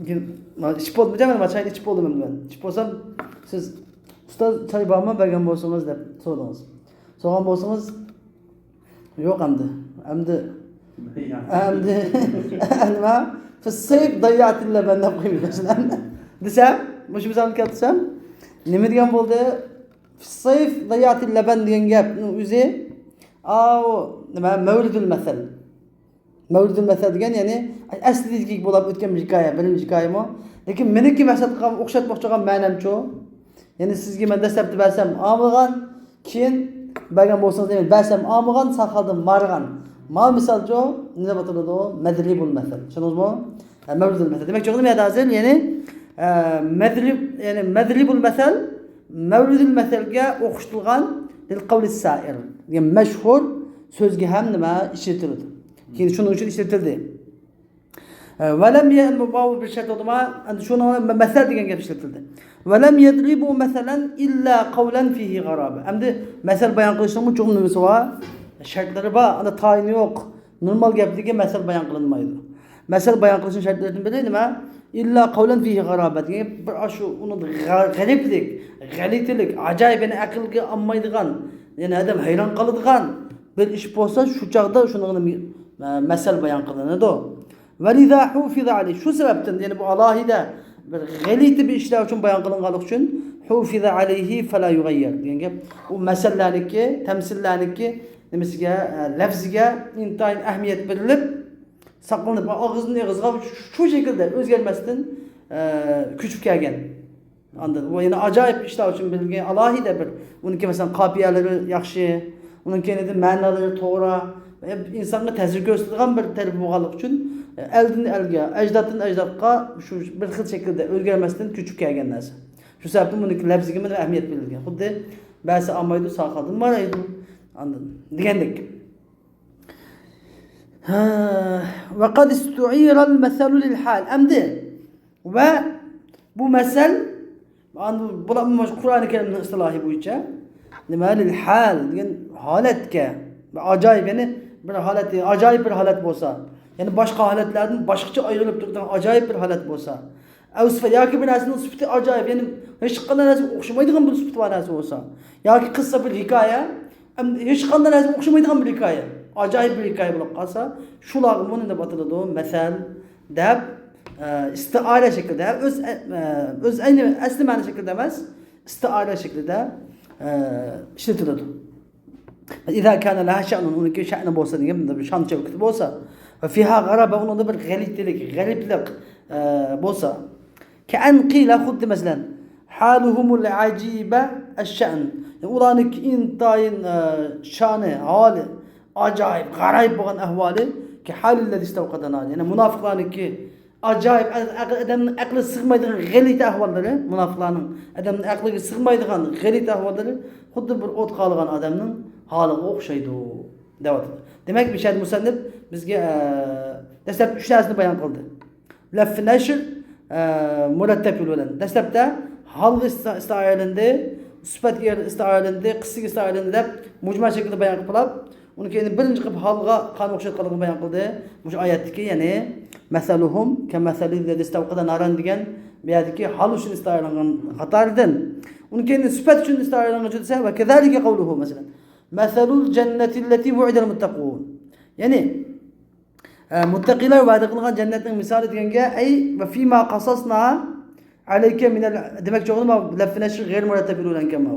كېيىن، مانا ئىچىپ بولدۇم، مانا چاينى ئىچىپ بولدۇم ئەمدى مەن. ئىچىپ بولسام، سىز، ئۇستاز، چاي بارمۇ، بەرگەن بولسىڭىز دەپ سورىدىڭىز. سورىغان بولسىڭىز، يوق ئەمدى. ئەمدى، ئەمدى، نېمە؟ فىسسەيف ضەييەئەتىل لەبەن دەپ قويمىدىم مەسىلەن. دېسەم، مۇشۇ مىسالنى كەلتۈرسەم، نېمە دېگەن بولدى؟ فىسسەيف ضەييەئەتىل لەبەن دېگەن گەپنىڭ ئۆزى، ئاۋۇ، نېمە، مەۋلىدۇل مەسەل. مەۋلىدۇل مەسەل دېگەن، يەنى ئەسلىدىكىگە بولاپ ئۆتكەن بىر ھېكايە، بىرىنچى ھېكايىمۇ. لېكىن مېنىڭكى مەقسەت قىلغان ئوخشاتماقچى بولغان مەنەمچۇ؟ يەنى سىزگە مەن دەسلەپتە بەرسەم ئالمىغان، كېيىن بەرگەن بولسىڭىز دەيمەن، بەرسەم ئالمىغان، ساقالدىن مارىغان. ماۋۇ مىسالچۇ نېمە دەپ ئاتىلىدۇ؟ مەزرىبۇل مەسەل. چۈشەندىڭىزمۇ؟ ئە، مەزرىبۇل مەسەل. دېمەكچى بولغىنىم يەنە ھازىر، يەنى، ئە، مەزرىب، يەنى مەزرىبۇل مەسەل، مەزرىبۇل مەسەلگە ئوخشىتىلغان لىل قەۋلىس سائىر دېگەن مەشھۇر سۆزگە ھەم نېمە ئىشلىتىلىدۇ. كېيىن شۇنىڭ ئۈچۈن ئىشلىتىلدى. ئە، ۋەلەم يە-، بۇ، بۇ بىر شەرت بولدىما؟ ئەمدى شۇنىڭ مە-، مەسەل دېگەن گەپ ئىشلىتىلدى. ۋەلەم يەزرىبۇ مەسەلەن ئىللا قەۋلەن فىھى غارابە. ئەمدى مەسەل بايان قىلىشنىڭمۇ چوقۇم نېمىسى بار؟ شەرتلىرى بار، ئاندا تايىنى يوق. نورمال گەپلىرىگە مەسەل بايان قىلىنمايدۇ. مەسەل بايان قىلىشنىڭ شەرتلىرىدىن بىرى نېمە؟ ئىللا قەۋلەن فىھى غارابە دېگەن گەپ بىر ئاشۇ ئۇنىڭ غە-، غەرىبلىك، غەلىتىلىك، ئاجايىپ، يەنى ئەقىلگە ئالمايدىغان، يەنى ئادەم ھەيران قالىدىغان بىر ئىش بولسا، شۇ چاغدا شۇنىڭغا مە-، مەسەل بايان قىلىنىدۇ. ۋەلىزا ھۇفىزە ئەلەيھ. شۇ سەۋەبتىن، يەنى بۇ ئالاھىدە بىر غەلىتە بىر ئىشلار ئۈچۈن بايان قىلىنغانلىقى ئۈچۈن، ھۇفىزە ئەلەيھ فەلا يۇغەييەر دېگەن گەپ. ئۇ مەسەللەرنىكى، تەمسىللەرنىكى نېمىسىگە، ئە، لەپزىگە ئىنتايىن ئەھمىيەت بېرىلىپ، ساقلىنىپ، ئاغزىدىن ئېغىزغا شۇ شەكىلدە ئۆزگەرمەستىن، ئە، كۆچۈپ كەلگەن. ئاندىن ئۇ يەنە ئاجايىپ ئىشلار ئۈچۈن بىلگەن ئالاھىدە بىر، ئۇنىڭكى مەسىلەن قاپىيەلىرى ياخشى، ئۇنىڭ كەينىدىن مەنىلىرى توغرا، ئىنسانغا تەسىر كۆرسىتىدىغان بىر تەرىپى بولغانلىقى ئۈچۈن، ئەلدىن ئەلگە، ئەجدادتىن ئەجدادقا شۇ بىر خىل شەكىلدە ئۆزگەرمەستىن كۆچۈپ كەلگەن نەرسە. شۇ سەۋەبتىن بۇنىڭكى لەپزىگىمۇ ئەھمىيەت بېرىلگەن. خۇددى بەسى ئامايدۇ، ساقالدىن مارايدۇ. ئاندىن دېگەندەك. ھە، ۋەقەد ئىستۇئىرەل مەسەلۇ لىل ھال. ئەمدى ۋە بۇ مەسەل، ئاندىن بۇلار قۇرئانى كەرىمنىڭ ئىستىلاھى بويىچە نېمە؟ لىل ھال دېگەن ھالەتكە. ئاجايىپ، يەنى بىر ھالەت، ئاجايىپ بىر ھالەت بولسا، يەنى باشقا ھالەتلەردىن باشقىچە ئايرىلىپ تۇرىدىغان ئاجايىپ بىر ھالەت بولسا، ئەۋ سىفەت، ياكى بىر نەرسىنىڭ سۈپىتى ئاجايىپ، يەنى ھېچقانداق نەرسىگە ئوخشىمايدىغان بىر سۈپىتى بار نەرسە بولسا، ياكى قىسسا، بىر ھېكايە، ئەم، ھېچقانداق نەرسىگە ئوخشىمايدىغان بىر ھېكايە، ئاجايىپ بىر ھېكايە بولۇپ قالسا، شۇلارغىمۇ نېمە دەپ ئاتىلىدۇ؟ مەسەل دەپ، ئە، ئىستىئارە شەكلىدە، ئۆز، ئە، ئە، ئۆز ئەينى ئەسلى مەنە شەكلىدە ئەمەس، ئىستىئارە شەكلىدە، ئە، ئىشلىتىلىدۇ. إذا كان لها شأن، ئۇنىڭكى شەنى بولسا دېگەن، بۇندا بىر شان شەۋكىتى بولسا، وفيها غرابة، ئۇنىڭدا بىر غەلىتىلىك، غەرىبلىق، ئە، بولسا. كأن قيل، خۇددى مەسىلەن، حالهم العجيبة الشأن، ئۇلارنىڭكى ئىنتايىن، ئە، شانى، ھالى ئاجايىپ، غارايىپ بولغان ئەھۋالى، كحال الذي استوقد نارا، يەنى مۇناپىقلارنىڭكى ئاجايىپ، ئە-، ئە-، ئادەمنىڭ ئەقلى سىغمايدىغان غەلىتە ئەھۋاللىرى، مۇناپىقلارنىڭ ئادەمنىڭ ئەقلىگە سىغمايدىغان غەلىتە ئەھۋاللىرى خۇددى بىر ئوت قالغان ئادەمنىڭ ھالىغا ئوخشايدۇ، دەۋاتىدۇ. دېمەك، بۇ يەردە مۇسەننىپ بىزگە، ئە، دەسلەپتە ئۈچ نەرسىنى بايان قىلدى. لەفئى نەشر، ئە، مۇرەتتەپ يول بىلەن. دەسلەپتە ھالغا ئىستا-، ئىستىئارىلىندى، سۈپەتكە ئىستىئارىلىندى، قىسسىگە ئىستىئارىلىندى دەپ مۇجمەل شەكىلدە بايان قىلىپ، ئۇنىڭ كېيىن بىرىنچى قىلىپ ھالغا قانداق ئوخشايدىغانلىقىنى بايان قىلدى. مۇشۇ ئايەتتىكى، يەنى، مەسەلۇھۇم كەمەسەلىللەزى ئىستەۋقەدە ناران دېگەن بۇ يەردىكى ھال ئۈچۈن ئىستىئارىلانغان قاتارىدىن. ئۇنىڭ كېيىن سۈپەت ئۈچۈن ئىستىئارىلانغان دېسە، ۋە كەزالىكە قەۋلۇھۇ، مەسىلەن، مەسەلۇل جەننەتىللەتى ۋۇئىدەل مۇتتەقۇن. يەنى، ئە، مۇتتەقىلار ۋەدە قىلغان جەننەتنىڭ مىسالى دېگەنگە، ئەي، ۋە فىما قەسەسنا ئەلەيكە مىنەل، دېمەكچى بولغىنىم، لەفئى نەشر غەير مۇرەتتەب يول بىلەنكەن بۇ.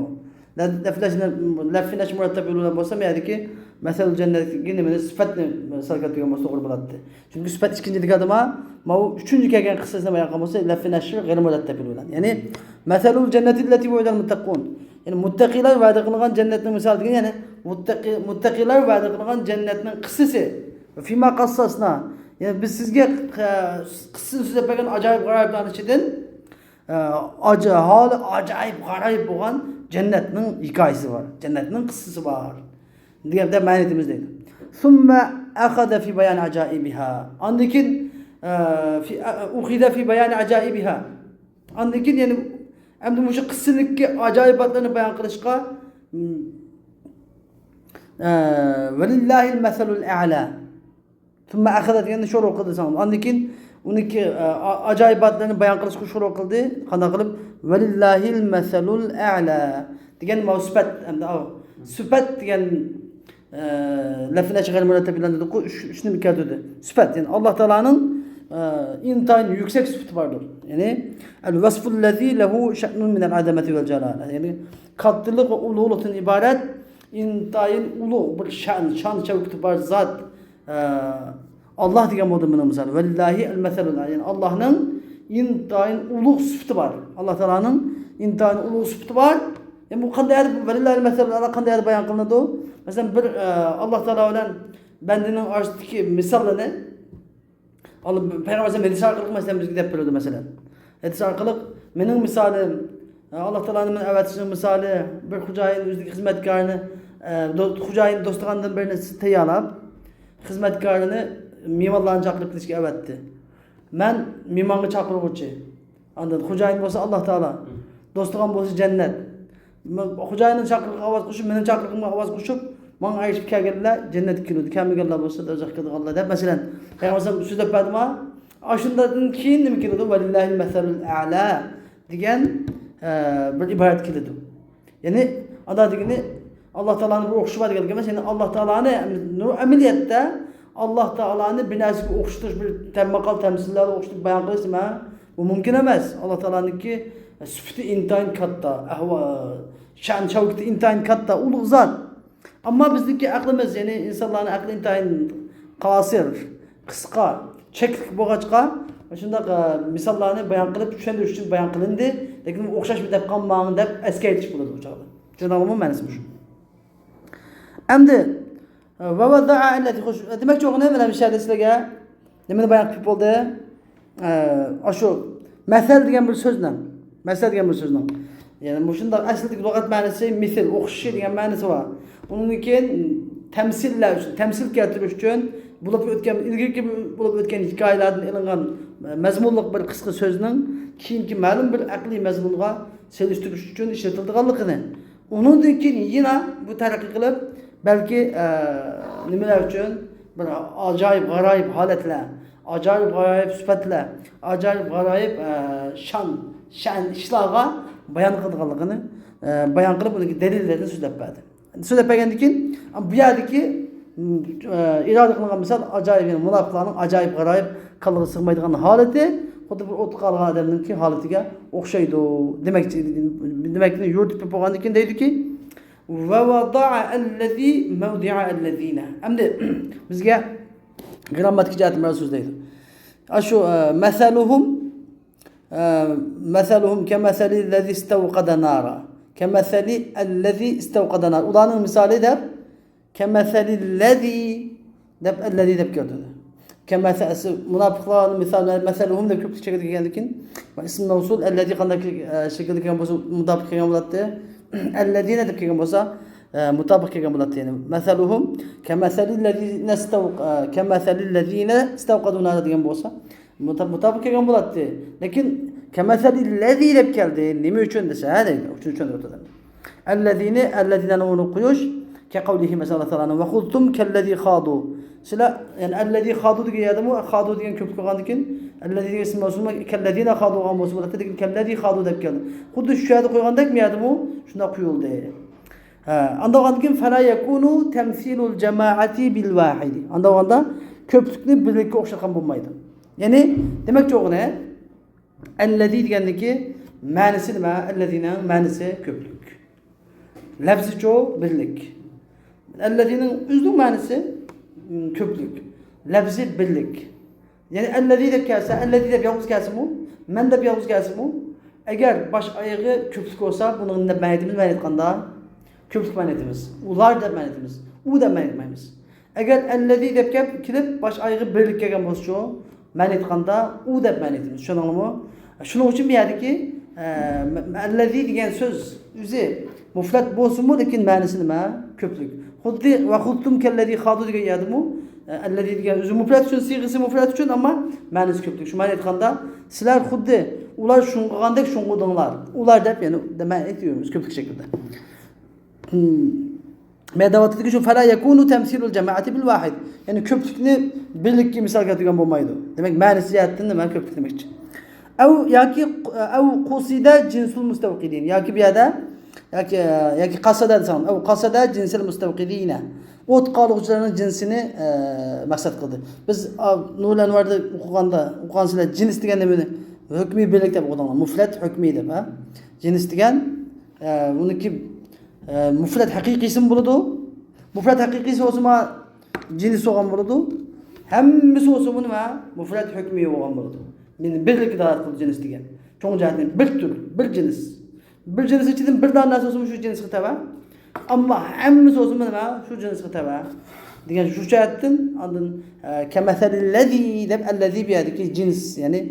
لە-، لەفئى نەشر، لەفئى نەشر مۇرەتتەب يول بىلەن بولسا، مەيەدىكى مەسەلۇل جەننەتتىكى نېمىنى، سۈپەتنى مىسال كەلتۈرگەن بولسا توغرا بولاتتى. چۈنكى سۈپەت ئىككىنچىدىكى ئادىما، ماۋۇ ئۈچىنچى كەلگەن قىسسىسىنى بايان قىلغان بولسا، لەفئى نەشر غەير مۇرەتتەب يول بىلەن. يەنى، مەسەلۇل جەننەتىللەتى ۋۇئىدەل مۇتتەقۇن. يەنى مۇتتەقىلار ۋەدە قىلغان جەننەتنىڭ مىسالى دېگەن، يەنى مۇتتەقى-، مۇتتەقىلار ۋەدە قىلغان جەننەتنىڭ قىسسىسى. فىما قەسسەسنا. يەنى بىز سىزگە، ئە، قىسسىنى سۆزلەپ بەرگەن ئاجايىپ غارايىپلارنىڭ ئىچىدىن، ئە، ئاجا-، ھالى ئاجايىپ غارايىپ بولغان جەننەتنىڭ ھېكايىسى بار. جەننەتنىڭ قىسسىسى بار. دېگەندە مەنىتىمىز دەيدۇ. ثم أخذ في بيان عجائبها. ئاندىن كېيىن، ئە، في، ئە، أخذ في بيان عجائبها. ئاندىن كېيىن يەنە ئەمدى مۇشۇ قىسسىدىكى ئاجايىباتلارنى بايان قىلىشقا، ئە، ولله المثل الأعلى. ثم أخذ دېگەندە شۇرۇ قىلدى ساڭا. ئاندىن كېيىن ئۇنىڭكى، ئە، ئا-، ئاجايىباتلىرىنى بايان قىلىشقا شۇرۇ قىلدى. قانداق قىلىپ؟ ولله المثل الأعلى دېگەن ماۋۇ سۈپەت. ئەمدى ئاۋۇ سۈپەت دېگەن ئە، لەفئى نەشر غەير مۇرەتتەب يول بىلەن دېدۇققۇ، ئۈچ، ئۈچ نېمە كەلتۈردى؟ سۈپەت، يەنى ئاللا تائالانىڭ، ئە، ئىنتايىن يۈكسەك سۈپىتى باردۇر. يەنى، الوصف الذي له شأن من العظمة والجلالة. يەنى، كاتتىلىق ۋە ئۇلۇغلۇقتىن ئىبارەت ئىنتايىن ئۇلۇغ بىر شان، شان شەۋكىتى بار زات، ئە، ئاللا دېگەن بولدى بۇنىڭ مىسالى. ولله المثل الأعلى. يەنى، ئاللانىڭ ئىنتايىن ئۇلۇغ سۈپىتى بار. ئاللا تائالانىڭ ئىنتايىن ئۇلۇغ سۈپىتى بار. يەنى بۇ قانداق يەردە، ولله المثل الأعلى قانداق يەردە بايان قىلىنىدۇ؟ مەسىلەن، بىر، ئە، ئاللا تائالا بىلەن بەندىنىڭ ئارىسىدىكى مىساللىرىنى، ئاللا، پەيغەمبەر ئەلەيھىسسالام ھەدىس ئارقىلىق، مەسىلەن، بىزگە دەپ بېرىدۇ، مەسىلەن. ھەدىس ئارقىلىق، مېنىڭ مىسالىم، ئە، ئاللا تائالانى مەن ئەۋەتىشنىڭ مىسالى، بىر خوجايىن ئۆزىدىكى خىزمەتكارىنى، ئە، دو-، خوجايىن دوستىخانىدىن بىرنى تەييارلاپ، خىزمەتكارىنى مېھمانلارنى چاقىرىپ كېلىشكە ئەۋەتتى. مەن مېھمانغا چاقىرغۇچى. ئاندىن خوجايىن بولسا ئاللا تائالا. دوستىخان بولسا جەننەت. مە-، خوجايىننىڭ چاقىرىقىغا ئاۋاز قوشۇپ، مېنىڭ چاقىرىقىمغا ئاۋاز قوشۇپ، ماڭا ئەگىشىپ كەلگەنلەر جەننەتكە كىرىدۇ، كەلمىگەنلەر بولسا دوزاخقا كىرىدىغانلار دەپ، مەسىلەن، پەيغەمبەر سۆزلەپ بەردىما؟ ئاشۇندىن كېيىن نېمە كېلىدۇ؟ ولله المثل الأعلى دېگەن، ئە، بىر ئىبارەت كېلىدۇ. يەنى، ئادا دېگىنى، ئاللا تائالانىڭ بىر ئوخشىشى بار دېگەنلىك ئەمەس. يەنى، ئاللا تائالانى، ئەمەلىيەتتە ئاللا تائالانى بىر نەرسىگە ئوخشىتىش، بىر تەمماقال تەمسىللەرگە ئوخشىتىپ بايان قىلىش نېمە؟ بۇ مۇمكىن ئەمەس. ئاللا تائالانىڭكى سۈپىتى ئىنتايىن كاتتا، ئەھۋا-، شان شەۋكىتى ئىنتايىن كاتتا، ئۇلۇغ زات. ئەمما بىزنىڭكى ئەقلىمىز، يەنى ئىنسانلارنىڭ ئەقلى ئىنتايىن قاسىر، قىسقا، چەكلىك بولغاچقا، شۇنداق، ئە، مىساللارنى بايان قىلىپ، چۈشەندۈرۈش ئۈچۈن بايان قىلىندى. لېكىن ئوخشاشمۇ دەپ قالماڭ دەپ ئەسكەرتىش بولىدۇ بۇ چاغدا. چۈشەندىڭلارمۇ؟ مەنىسى مۇشۇ. ئەمدى، ئە، ۋە ۋەززەئە ئەللەتى خۇش-، ئە، دېمەكچى بولغىنىم مەن مۇشۇ يەردە سىلەرگە نېمىنى بايان قىلىپ بولدى؟ ئە، ئاشۇ مەسەل دېگەن بىر سۆزنىڭ، مەسەل دېگەن بىر سۆزنىڭ، يەنى مۇشۇنداق ئەسلىدىكى لۇغەت مەنىسى مىسىل، ئوخشىشى دېگەن مەنىسى بار. ئۇنىڭدىن كېيىن تەمسىللەر ئۈچۈن، تەمسىل كەلتۈرۈش ئۈچۈن بولۇپ ئۆتكەن، ئىلگىرىكى بولۇپ ئۆتكەن ھېكايىلەردىن ئېلىنغان مەزمۇنلۇق بىر قىسقا سۆزنىڭ كېيىنكى مەلۇم بىر ئەقلىي مەزمۇنغا سېلىشتۇرۇش ئۈچۈن ئىشلىتىلىدىغانلىقىنى، ئۇنىڭدىن كېيىن يەنە بۇ تەرەققىي قىلىپ، بەلكى، ئە، نېمىلەر ئۈچۈن، بىر ئاجايىپ غارايىپ ھالەتلەر، ئاجايىپ غارايىپ سۈپەتلەر، ئاجايىپ غارايىپ، ئە، شان، شەن ئىشلارغا بايان قىلىدىغانلىقىنى، ئە، بايان قىلىپ، ئۇنىڭ دەلىللىرىنى سۆزلەپ بەردى. سۆزلەپ بەرگەندىن كېيىن، بۇ يەردىكى، م، ئە، ئىرادە قىلىنغان مىسال ئاجايىپ، يەنى مۇناپىقلارنىڭ ئاجايىپ غارايىپ قىلغا سىغمايدىغان ھالىتى، خۇددى بىر ئوتقا قالغان ئادەمنىڭكى ھالىتىگە ئوخشايدۇ دېمەكچى، دېمەكنى يورۇتۇپ بولغاندىن كېيىن دەيدۇكى، ۋە ۋەدەئە ئەللەزى مەۋدىئە ئەللەزىنە. ئەمدى بىزگە گرامماتىكا جەھەتتىن بىر سۆزلەيدۇ. ئاشۇ، ئە، مەسەلۇھۇم، ئە، مەسەلۇھۇم كەمەسەلىللەزى ئىستەۋقەدە نارا. كەمەسەلى ئەللەزى ئىستەۋقەدە نارا. ئۇلارنىڭ مىسالى دەپ، كەمەسەلىللەزى دەپ، ئەللەزى دەپ كەلتۈردى. كەمەسە-، مۇناپىقلارنىڭ مىسالى، مەسەلۇھۇم دەپ كۆپلۈك شەكىلدە كەلگەندىكىن، ئىسم مەۋسۇل ئەللەزى قانداق، ئە، شەكىلدە كەلگەن بولسا، مۇتابىق كەلگەن بولاتتى. ئەللەزىنە دەپ كەلگەن بولسا، ئە، مۇتابىق كەلگەن بولاتتى. يەنى، مەسەلۇھۇم كەمەسەلىللەزىنە ئىستەۋ-، ئە، كەمەسەلىللەزىنە ئىستەۋقەدۇ نارا دېگەن بولسا، مۇتا-، مۇتابىق كەلگەن بولاتتى. لېكىن، كەمەسەلىللەزى دەپ كەلدى. نېمە ئۈچۈن دېسە، ھە، دەيدۇ. ئۈچۈن چۈشەندۈرۈۋاتىدۇ. ئەللەزىنى، ئەللەزىنەنى ئورنىغا قويۇش. كەقەۋلىھى، مەسىلەن، ئاللا تائالانىڭ، ۋەخۇزتۇم كەللەزى خادۇ. سىلەر، يەنى، ئەللەزى خادۇ دېگەن يەردىمۇ، خادۇ دېگەن كۆپلۈك بولغاندىكىن، ئەللەزى دېگەن ئىسىم مەۋسۇلمۇ، كەللەزىنە خادۇ بولغان بولسا بولاتتى، لېكىن كەللەزى خادۇ دەپ كەلدى. خۇددى شۇ يەردە قويغاندەك، بۇ يەردىمۇ شۇنداق قويۇلدى. ھە، ئانداق بولغاندىكىن، فەلا يەكۇنۇ تەمسىلۇل جەمائەتى بىل ۋاھىدى. ئانداق بولغاندا كۆپلۈكنى بىرلىككە ئوخشاتقان بولمايدۇ. يەنى، دېمەكچى بولغىنى، ئەللەزى دېگەننىڭكى مەنىسى نېمە؟ ئەللەزىنىڭ مەنىسى كۆپلۈك. لەفزىچۇ بىرلىك. ئەللەزىنىڭ ئۆزىنىڭ مەنىسى، م، كۆپلۈك. لەفزى بىرلىك. يەنى ئەللەزى دەپ كەلسە، ئەللەزى دەپ يالغۇز كەلسىمۇ، مەن دەپ يالغۇز كەلسىمۇ، ئەگەر باش ئايىغى كۆپلۈك بولسا، بۇنىڭ نېمە دەپ مەنە ئېيتىمىز؟ مەنە ئېيتقاندا، كۆپلۈك مەنە ئېيتىمىز. ئۇلار دەپ مەنە ئېيتىمىز. ئۇ دەپ مەنە ئېيتمايمىز. ئەگەر ئەللەزى دەپ كەپ-، كېلىپ، باش ئايىغى بىرلىك كەلگەن بولسىچۇ، مەنە ئېيتقاندا، ئۇ دەپ مەنە ئېيتىمىز. چۈشەندىڭلارمۇ؟ شۇنىڭ ئۈچۈن بۇ يەردىكى، ئە، مە-، مە-، ئەللەزى دېگەن سۆز ئۆزى مۇفرەت بولسىمۇ، لېكىن مەنىسى نېمە؟ كۆپلۈك. خۇددى ۋەخۇزتۇم كەللەزى خادۇ دېگەن يەردىمۇ، ئە، ئەللەزى دېگەن ئۆزى مۇفرەت ئۈچۈن، سىيغىسى مۇفرەت ئۈچۈن، ئەمما مەنىسى كۆپلۈك. شۇ مەنە ئېيتقاندا، سىلەر خۇددى ئۇلار شۇڭغۇغاندەك شۇڭغۇدۇڭلار. ئۇلار دەپ، يەنى، مەنە ئېيتىۋېرىمىز كۆپلۈك شەكىلدە. مەن دەۋاتىدىكى شۇ، فەلا يەكۇنۇ تەمسىلۇل جەمائەتى بىل ۋاھىد. يەنى كۆپلۈكنى بىرلىككە مىسال كەلتۈرگەن بولمايدۇ. دېمەك، مەنىسى جەھەتتىن نېمە؟ كۆپلۈك دېمەكچى. ئەۋ ياكى، ئەۋ قۇسىدە جىنسۇل مۇستەۋقىدىن. ياكى بۇ يەردە، ياكى، ياكى قەسەدە دېسەڭ، ئەۋ قەسەدە جىنسىل مۇستەۋقىدىنە. ئوت قالغۇچىلارنىڭ جىنسىنى، ئە، مەقسەت قىلدى. بىز، ئا، نۇرۇل ئەنۋاردا ئوقۇغاندا، ئوقۇغانسىلەر جىنس دېگەن نېمىنى؟ ھۆكمىي بىرلىك دەپ ئوقۇدۇڭلار. مۇفرەت ھۆكمىي دەپ، ھە؟ جىنس دېگەن، ئە، ئۇنىڭكى، ئە، مۇفرەت ھەقىقىيسىمۇ بولىدۇ. مۇفرەت ھەقىقىيسى بولسىمۇ جىنس بولغان بولىدۇ. ھەممىسى بولسىمۇ نېمە؟ مۇفرەت ھۆكمىي بولغان بولىدۇ. مېنى بىرلىككە دالالەت قىلىدۇ جىنس دېگەن. چوڭ جەھەتتىن بىر تۈر، بىر جىنس. بىر جىنس ئىچىدىن بىر دانە نەرسە بولسىمۇ شۇ جىنسقا تەۋە. ئەمما ھەممىسى بولسىمۇ نېمە؟ شۇ جىنسقا تەۋە. دېگەن شۇ جەھەتتىن ئاندىن، ئە، كەمەسەلىللەزى دەپ، ئەللەزى بۇ يەردىكى جىنس، يەنى،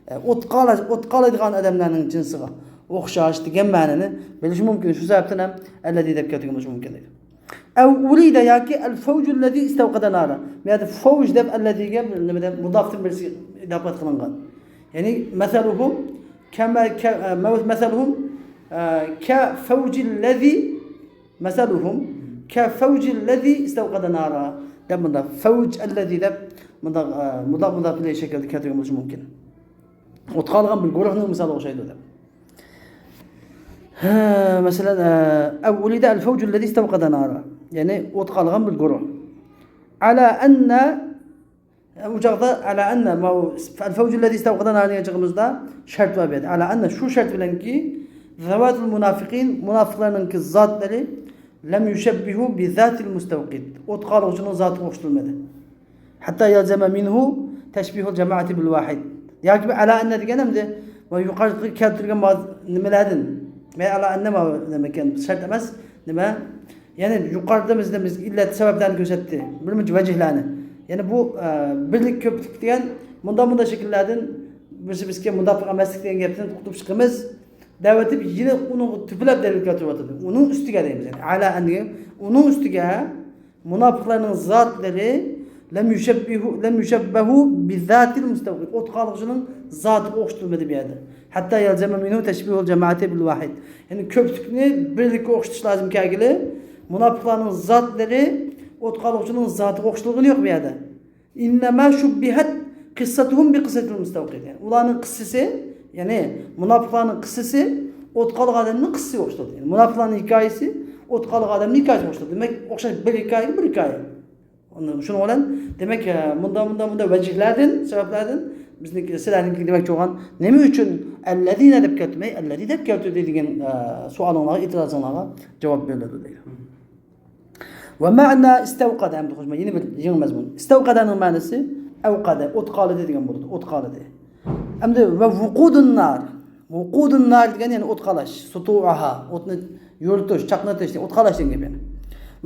ئە، ئوت قالا-، ئوت قالايدىغان ئادەملەرنىڭ جىنسىغا ئوخشاش دېگەن مەنىنى بىلىشى مۇمكىن. شۇ سەۋەبتىن ھەم ئەللەزى دەپ كەلتۈرگەن بولۇشى مۇمكىن دەيدۇ. ئەۋ ئۇرىدە ياكى ئەل فەۋجۇللەزى ئىستەۋقەدە نارا. بۇ يەردە فەۋج دەپ ئەللەزىگە بىر نېمە دەپ مۇدافتىن بىرسى ئىزاپەت قىلىنغان. يەنى مەسەلۇھۇم كەمە-، كە-، ئە، مەۋ-، مەسەلۇھۇم، ئە، كە فەۋجىللەزى، مەسەلۇھۇم كە فەۋجىللەزى ئىستەۋقەدە نارا دەپ مۇنداق فەۋج ئەللەزى دەپ مۇنداق، ئە، مۇنداق، مۇنداق بىر شەكىلدە كەلتۈرگەن بولۇشى مۇمكىن. ئوتقا قالغان بىر گۇرۇھنىڭ مىسالىغا ئوخشايدۇ دەپ. ھە، مەسىلەن، ئە، ئەۋ ئۇرىدە ئەل فەۋجۇللەزى ئىستەۋقەدە نارا. يەنى ئوتقا قالغان بىر گۇرۇھ. ئەلا ئەننە، ئۇ چاغدا ئەلا ئەننە، ماۋۇ ئەل فەۋجۇللەزى ئىستەۋقەدە نارا دېگەن چېغىمىزدا شەرت بار بۇ يەردە. ئەلا ئەننە، شۇ شەرت بىلەنكى، زەۋاتۇل مۇنافىقىن، مۇنافىقلارنىڭكى زاتلىرى، لەم يۇشەببىھۇ بىزاتىل مۇستەۋقىد، ئوتقا قالغۇچىنىڭ زاتىغا ئوخشىتىلمىدى. ھەتتا يەلزەمە مىنھۇ تەشبىھۇل جەمائەتى بىل ۋاھىد. ياكى بۇ ئەلا ئەننە دېگەن ئەمدى مانا يۇقىرىقى كەلتۈرگەن ما-، نېمىلەردىن. مەن ئەلا ئەننە ما-، نېمە ئىكەن، شەرت ئەمەس. نېمە؟ يەنى يۇقىرىدا بىزدە بىز ئىللەت سەۋەبلەرنى كۆرسەتتى. بىر مۇنچە ۋەجىھلەرنى. يەنى بۇ، ئە، بىرلىك كۆپلۈك دېگەن مۇنداق، مۇنداق شەكىللەردىن بىرسى بىزگە مۇنداق ئەمەسلىك دېگەن گەپتىن ئۇقتۇرۇپ چىقىمىز. دەۋېتىپ يەنە ئۇنىڭغا تۈپىلەپ دەلىل كەلتۈرۈۋاتىدۇ. ئۇنىڭ ئۈستىگە دەيمىز. يەنى ئەلا ئەننە ئۇنىڭ ئۈستىگە مۇناپىقلارنىڭ زاتلىرى لەم يۇشەببىھۇ، لەم يۇشەببەھۇ بىزاتىل مۇستەۋقىد. ئوتقا قالغۇچىنىڭ زاتىغا ئوخشىتىلمىدى بۇ يەردە. ھەتتا يەلزەمە مىنھۇ تەشبىھۇل جەمائەتى بىل ۋاھىد. يەنى كۆپلۈكنى بىرلىككە ئوخشىتىش لازىم كەلگىلى. مۇناپىقلارنىڭ زاتلىرى ئوتقا ھالقىغۇچىنىڭ زاتىغا ئوخشىتىلغىنى يوق بۇ يەردە. إنما شبهت قصتهم بقصة المستوقد. يەنى ئۇلارنىڭ قىسسىسى، يەنى مۇناپىقلارنىڭ قىسسىسى ئوتقا ھالقىغان ئادەمنىڭ قىسسىسىغا ئوخشىتىلدى. يەنى مۇناپىقلارنىڭ ھېكايىسى ئوتقا ھالقىغان ئادەمنىڭ ھېكايىسىگە ئوخشىتىلدى. دېمەك، ئوخشاش بىر ھېكايىگە بىر ھېكايە. ئۇنىڭ، شۇنىڭ بىلەن، دېمەك، ئە، مۇنداق، مۇنداق، مۇنداق ۋەجىھلەردىن، سەۋەبلەردىن بىزنىڭكى، سىلەرنىڭكى دېمەكچى بولغان نېمە ئۈچۈن ئەللەزىنە دەپ كەلتۈرمەي، ئەللەزى دەپ كەلتۈردى دېگەن، ئە، سوئالىڭلارغا، ئېتىرازىڭلارغا جاۋاب بېرىلىدۇ دەيدۇ. ومعنى استوقد، ئەمدى قوشما يەنە بىر يېڭى مەزمۇن. ئىستەۋقەدەنىڭ مەنىسى ئەۋقەدە، ئوت قالىدى دېگەن بولىدۇ، ئوت قالىدى. ئەمدى ۋە ۋۇقۇدۇن نار. ۋۇقۇدۇن نار دېگەن يەنى ئوت قالاش، سۇتۇئاھا، ئوتنى يورۇتۇش، چاقنىتىش، ئوت قالاش دېگەن گەپ يەنى.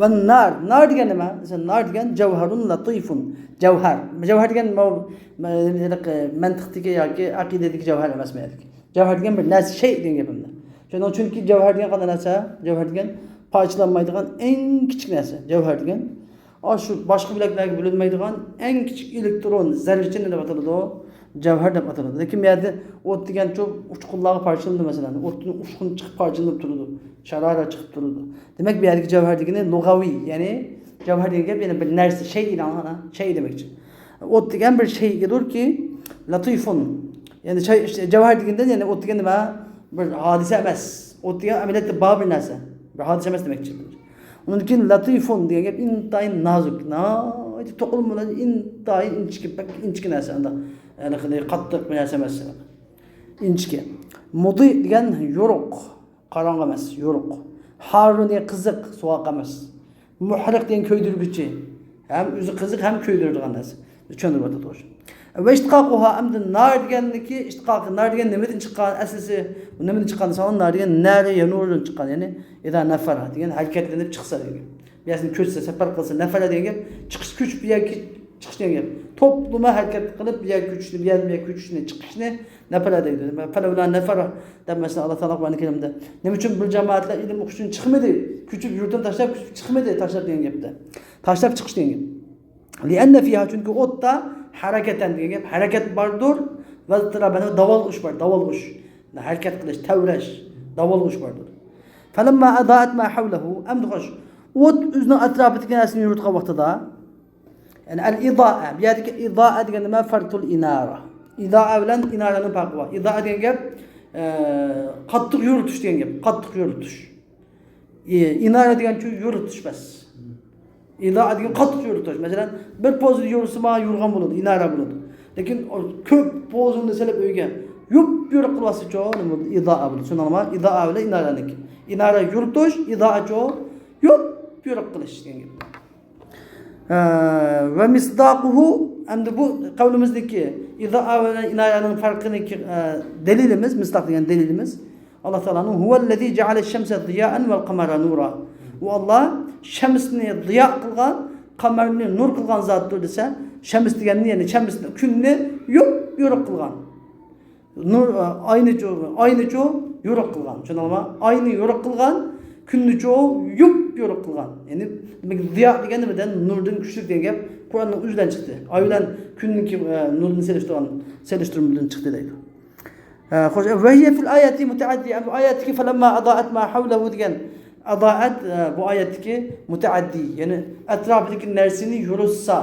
ۋە نار، نار دېگەن نېمە؟ مەسىلەن، نار دېگەن جەۋھەرۇن لەتىفۇن، جەۋھەر. جەۋھەر دېگەن ماۋۇ، مە-، مەنتىقتىكى ياكى ئەقىدىدىكى جەۋھەر ئەمەس بۇ يەردىكى. جەۋھەر دېگەن بىر نەرسە، شەي دېگەن گېپىمدە. شۇنىڭ، چۈنكى جەۋھەر دېگەن قانداق نەرسە؟ جەۋھەر دېگەن پارچىلانمايدىغان ئەڭ كىچىك نەرسە. جەۋھەر دېگەن ئاشۇ باشقا بۆلەكلەرگە بۆلۈنمەيدىغان ئەڭ كىچىك ئېلېكترون زەررىچىنى دەپ ئاتىلىدۇ، جەۋھەر دەپ ئاتىلىدۇ. لېكىن بۇ يەردە ئوت دېگەنچۇ ئۇچقۇنلارغا پارچىلىنىدۇ، مەسىلەن، ئوتتىن ئۇچقۇن چىقىپ پارچىلىنىپ تۇرىدۇ، شارارە چىقىپ تۇرىدۇ. دېمەك، بۇ يەردىكى جەۋھەر دېگىنى لۇغەۋىي، يەنى جەۋھەر دېگەن گەپ يەنە بىر نەرسە، شەي دېگەن، شەي دېمەكچى. ئوت دېگەن بىر شەيئىدۇركى، لەتىفۇن، يەنى شەي-، جەۋھەر دېگەندىن، يەنى ئوت دېگەن نېمە؟ بىر ھادىسە ئەمەس. ئوت دېگەن ئەمەلىيەتتە بار بىر نەرسە، بىر ھادىسە ئەمەس دېمەكچى. ئۇنىڭدىن كېيىن لەتىفۇن دېگەن گەپ ئىنتايىن نازۇك، ناھايىتى توقۇلما بىلەن ئىنتايىن ئىنچىكە، بەك ئىنچىكە نەرسە، ئانداق ھېلىقىدەك قاتتىق بىر نەرسە ئەمەس. ئىنچىكە. مۇدىئ دېگەن يورۇق، قاراڭغۇ ئەمەس، يورۇق. ھارۇنى قىزىق، سوغۇق ئەمەس. مۇھرىق دېگەن كۆيدۈرگۈچى. ھەم ئۆزى قىزىق، ھەم كۆيدۈرىدىغان نەرسە. چۈشەندۈرۈۋاتىدۇ شۇ. ۋە ئىشتىقاقۇھا، ئەمدى نار دېگەننىكى ئىشتىقاقى، نار دېگەن نېمىدىن چىققان، ئەسلىسى نېمىدىن چىققان دېسەڭلار، نار دېگەن نەرى يەنۇرىدىن چىققان، يەنى ئىزا نەفەرە دېگەن ھەرىكەتلىنىپ چىقسا دېگەن. بىر نەرسىنى كۆچسە، سەپەر قىلسا، نەفەرە دېگەن گەپ چىقىش، كۆچۈپ بىر يەرگە چىقىش دېگەن گەپ. توپلىما ھەرىكەت قىلىپ بىر يەرگە كۆچۈشنى، بىر يەردىن بىر يەرگە كۆچۈشنى، نەپەرە دەيدۇ. فەلەۋلا نەفەرە دەپ مەسىلەن، ئاللا تائالا قۇرئان كەرىمدە، نېمە ئۈچۈن بىر جامائەتلەر ئىلىم ئوقۇش ئۈچۈن چىقمىدى؟ كۆچۈپ يۇرتىنى تاشلاپ، كۆچۈپ چىقمىدى، تاشلاپ دېگەن گەپتە. تاشلاپ چىقىش دېگەن گەپ. لىئەننە فىيھا، چۈنكى ئوتتا ھەرىكەتەن دېگەن گەپ، ھەرىكەت باردۇر، ۋەزتىرابەن، داۋالغۇش بار، داۋالغۇش. ھەرىكەت قىلىش، تەۋرەش، داۋالغۇش باردۇر. فەلەمما ئەزائەت ما ھەۋلەھۇ، ئەمدى خوش، ئوت ئۆزىنىڭ ئەتراپىدىكى نەرسىنى يورۇتقان ۋاقتىدا، يەنى ئەل ئىزائە. بۇ يەردىكى ئىزائە دېگەن نېمە؟ فەرقۇل ئىنارە. ئىزائە بىلەن ئىنارەنىڭ پەرقى بار. ئىزائە دېگەن گەپ، ئە، قاتتىق يورۇتۇش دېگەن گەپ. قاتتىق يورۇتۇش. ئى-، ئىنارە دېگەنچۇ يورۇتۇش بەس. ئىزائە دېگەن قاتتىق يورۇتۇش. مەسىلەن، بىر پوزىدا يورۇتسا مانا يورغان بولىدۇ، ئىنارە بولىدۇ. لېكىن ئۇ كۆپ پوزىنى سېلىپ ئۆيگە يۇپ-يورۇق قىلىۋاتسىچۇ، نېمە بولىدۇ؟ ئىزائە بولىدۇ. شۇنداقمۇ؟ ئىزائە بىلەن ئىنارەنىڭكى. ئىنارە يورۇتۇش، ئىزائەچۇ يۇپ-يورۇق قىلىش دېگەن گەپ. ئە، ۋە مىسداقۇھۇ، ئەمدى بۇ قەۋلىمىزنىڭكى ئىزائە بىلەن ئىنارەنىڭ پەرقىنىڭكى، ئە، دەلىلىمىز، مىسداق دېگەن دەلىلىمىز، ئاللا تائالانىڭ ھۇۋەللەزى جەئەلە شەمسە زىيائەن ۋەل قەمەرە نۇرا. ئۇ ئاللا شەمسنى زىيا قىلغان، قەمەرنى نۇر قىلغان زاتتۇر دېسە، شەمس دېگەننى، يەنى شەمسنى، كۈننى يۇپ-يورۇق قىلغان. نۇر، ئاينىچۇ، ئاينىچۇ يورۇق قىلغان. چۈشەندىڭلارمۇ؟ ئاينى يورۇق قىلغان، كۈننىچۇ يۇپ-يورۇق قىلغان. يەنى، دېمەك، زىيا دېگەن نېمىدىن؟ نۇردىن، كۈچلۈك دېگەن گەپ قۇرئاننىڭ ئۆزىدىن چىقتى. ئاي بىلەن كۈننىڭكى، ئە، نۇرىنى سېلىشتۇرغان، سېلىشتۇرمىدىن چىقتى دەيدۇ. ئە، خوش، ۋەھىيە فىل ئايەتى مۇتەئەددى. ئەمدى ئايەتتىكى فەلەمما ئەزائەت ما ھەۋلەھۇ دېگەن ئەزائەت، ئە، بۇ ئايەتتىكى مۇتەئەددى، يەنى ئەتراپىدىكى نەرسىنى يورۇتسا.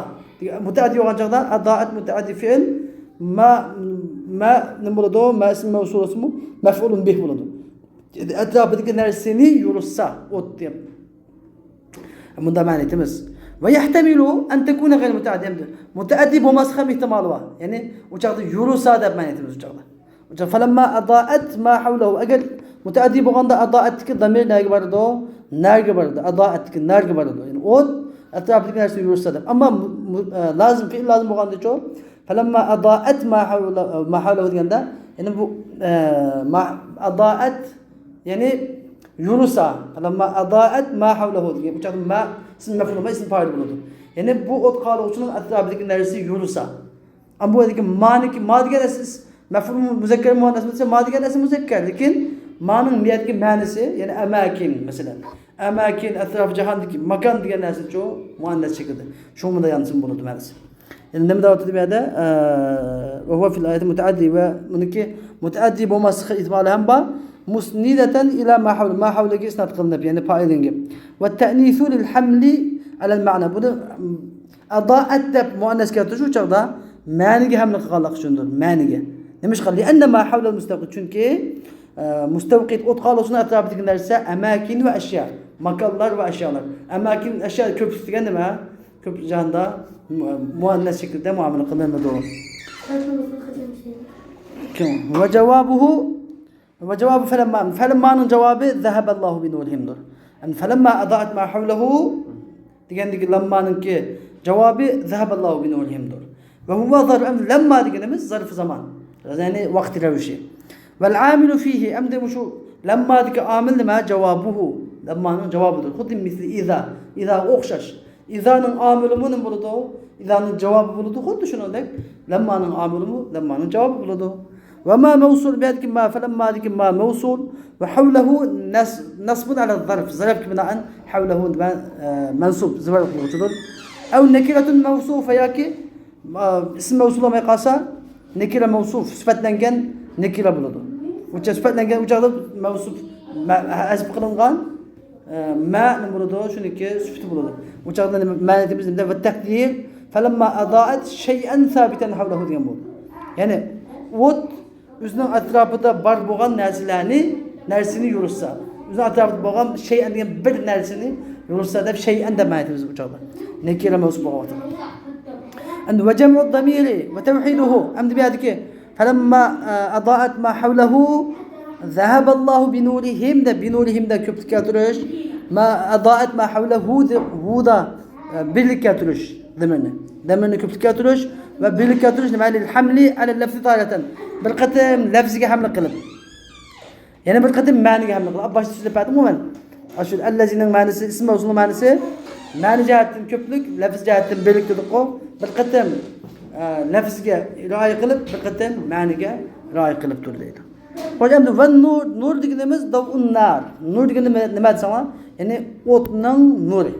مۇتەئەددى بولغان چاغدا ئەزائەت مۇتەئەددى فېئىل، ما، ما نېمە بولىدۇ؟ ما ئىسمى مەۋسۇل بولسىمۇ مەفئۇلۇن بىھ بولىدۇ. ئەتراپىدىكى نەرسىنى يورۇتسا، ئوت دەپ. مۇنداق مەنە ئېيتىمىز. ۋە يەھتەمىلۇ ئەن تەكۇنە غەير مۇتەئەددى. مۇتەئەددى بولماسلىق ھەم ئېھتىمالى بار. يەنى ئۇ چاغدا يورۇتسا دەپ مەنە ئېيتىمىز ئۇ چاغدا. فەلەمما ئەزائەت ما ھەۋلەھۇ. ئەگەر مۇتەئەددى بولغاندا ئەزائەتتىكى زامىر نەگە بارىدۇ؟ نارغا بارىدۇ. ئەزائەتتىكى نارغا بارىدۇ. يەنى ئوت ئەتراپىدىكى نەرسىنى يورۇتسا دەپ. ئەمما مۇ-، مۇ-، ئە، لازىم، فېئىل لازىم بولغاندىچۇ؟ فەلەمما ئەزائەت ما ھەۋلە-، ما ھەۋلەھۇ دېگەندە، يەنى بۇ، ئە، ما-، ئەزائەت، يەنى يورۇتسا. فەلەمما ئەزائەت ما ھەۋلەھۇ دېگەن. ئۇ چاغدا ما ئىسمى مەفئۇل بولماي، ئىسمى پائىل بولىدۇ. يەنى بۇ ئوت قالىغۇچىنىڭ ئەتراپىدىكى نەرسىسى يورۇتسا. ئەمما بۇ يەردىكى مانىڭكى، ما دېگەن ئەسلى مەفئۇل مۇزەككەر مۇئەننەس بولسا، ما دېگەن ئەسلى مۇزەككەر. لېكىن مانىڭ بۇ يەردىكى مەنىسى، يەنى ئەماكىن، مەسىلەن. ئەماكىن، ئەتراپ جاھاندىكى، ماكان دېگەن نەرسىچۇ مۇئەننەس شەكىلدە. شۇنىڭ بىلەن يانسىمۇ بولىدۇ مەنىسى. يەنى نېمە دەۋاتىدۇ بۇ يەردە؟ ئە، ۋە ھۇۋە فىل ئايەتى مۇتەئەددى، ۋە بۇنىڭكى مۇتەئەددى بولماسلىق ئېھتىمالى ھەم بار. مۇسنىدەتەن ئىلا ما ھەۋلە، ما ھەۋلىگە ئىسناد قىلىنىپ، يەنى پائىلىنگە. ۋە تەئنىسۇ لىل ھەملى ئەلەل مەنا. بۇنى ئەدائەت دەپ مۇئەننەس كەلتۈرۈش ئۇ چاغدا مەنىگە ھەملە قىلغانلىقى ئۈچۈندۇر، مەنىگە. نېمىشقا؟ لىئەننە ما ھەۋلەل مۇستەۋقىد، چۈنكى، ئە، مۇستەۋقىد، ئوت قالغۇسىنىڭ ئەتراپىدىكى نەرسە، ئەماكىن ۋە ئەشيا، ماكانلار ۋە ئەشيالار. ئەماكىن، ئەشيا كۆپلۈك دېگەن نېمە؟ كۆپ جاندا مۇ-، مۇئەننەس شەكلىدە مۇئامىلە قىلىنىدۇ. كىم؟ ۋە جاۋابۇھۇ، ۋە جاۋابۇ فەلەمما. فەلەممانىڭ جاۋابى زەھەبەللاھۇ بىنۇرىھىمدۇر. يەنى فەلەمما ئەزائەت ما ھەۋلەھۇ دېگەندىكى لەممانىڭكى جاۋابى زەھەبەللاھۇ بىنۇرىھىمدۇر. ۋە ھۇۋە زەرف، ئەمدى لەمما دېگىنىمىز زەرف زامان. يەنى ۋاقىت رەۋىشى. ۋەل ئامىلۇ فىھى، ئەمدى مۇشۇ لەممادىكى ئامىل نېمە؟ جاۋابۇھۇ. لەممانىڭ جاۋابىدۇر. خۇددى مىسلى ئىزا. ئىزاغا ئوخشاش. ئىزانىڭ ئامىلىمۇ نېمە بولىدۇ؟ ئىزانىڭ جاۋابى بولىدۇ. خۇددى شۇنىڭدەك لەممانىڭ ئامىلىمۇ لەممانىڭ جاۋابى بولىدۇ. ۋە ما مەۋسۇل، بۇ يەردىكى ما، فەلەممادىكى ما مەۋسۇل ۋە ھەۋلەھۇ نەس-، نەسبۇن ئەلە زەرف. زەرفكە بىنائەن ھەۋلەھۇ دېمە، ئە، مەنسۇب، زەرف قىلغۇچىدۇر. ئەۋ نەكىرەتۇن مەۋسۇفە ياكى، ئە، ئىسىم مەۋسۇل بولماي قالسا، نەكىرە مەۋسۇف، سۈپەتلەنگەن نەكىرە بولىدۇ. ئۇچا سۈپەتلەنگەن ئۇچاقدا مەۋسۇف، مە-، ھەزپ قىلىنغان، ئە، مە نېمە بولىدۇ؟ شۇنىڭكى سۈپىتى بولىدۇ. ئۇ چاغدا نېمە، مەنىتىمىز نېمىدە؟ ۋە تەقدىر، فەلەمما ئەزائەت شەيئەن سابىتەن ھەۋلەھۇ دېگەن بولدى. يەنى ئوت ئۆزىنىڭ ئەتراپىدا بار بولغان نەرسىلەرنى، نەرسىنى يورۇتسا، ئۆزىنىڭ ئەتراپىدا بولغان شەيئەن دېگەن بىر نەرسىنى يورۇتسا دەپ، شەيئەن دەپ مەنىتىمىز ئۇ چاغدا. نەكىرە مەۋسۇف بولغان ۋاقتىدا. ئەمدى ۋە جەمئۇ دامىرى ۋە تەۋھىدۇھۇ. ئەمدى بۇ يەردىكى فەلەمما، ئە، ئەزائەت ما ھەۋلەھۇ زەھەبەللاھۇ بىنۇرىھىم دەپ، بىنۇرىھىم دەپ كۆپلۈك كەلتۈرۈش. ما ئەزائەت ما ھەۋلەھۇ دەپ، ھۇ دا، ئە، بىرلىك كەلتۈرۈش زەمىرنى. زەمىرنى كۆپلۈك كەلتۈرۈش ۋە بىرلىك كەلتۈرۈش نېمە؟ لىل ھەملى ئەلە لەفزى تارەتەن. بىر قېتىم لەفزىگە ھەملە قىلىپ. يەنە بىر قېتىم مەنىگە ھەملە قىلىپ. باشتا سۆزلەپ بەردىمغۇ مەن. ئاشۇ ئەللەزىنىڭ مەنىسى، ئىسىم مەۋسۇلنىڭ مەنىسى، مەنە جەھەتتىن كۆپلۈك، لەفز جەھەتتىن بىرلىك دېدۇققۇ. بىر قېتىم، ئە، لەفزگە رىئايە قىلىپ، بىر قېتىم مەنىگە رىئايە قىلىپتۇر دەيدۇ. خوش، ئەمدى ۋە نۇر، نۇر دېگىنىمىز دەۋئۇن نار. نۇر دېگىنى نېمە، نېمە دېسەڭلار؟ يەنى ئوتنىڭ نۇرى.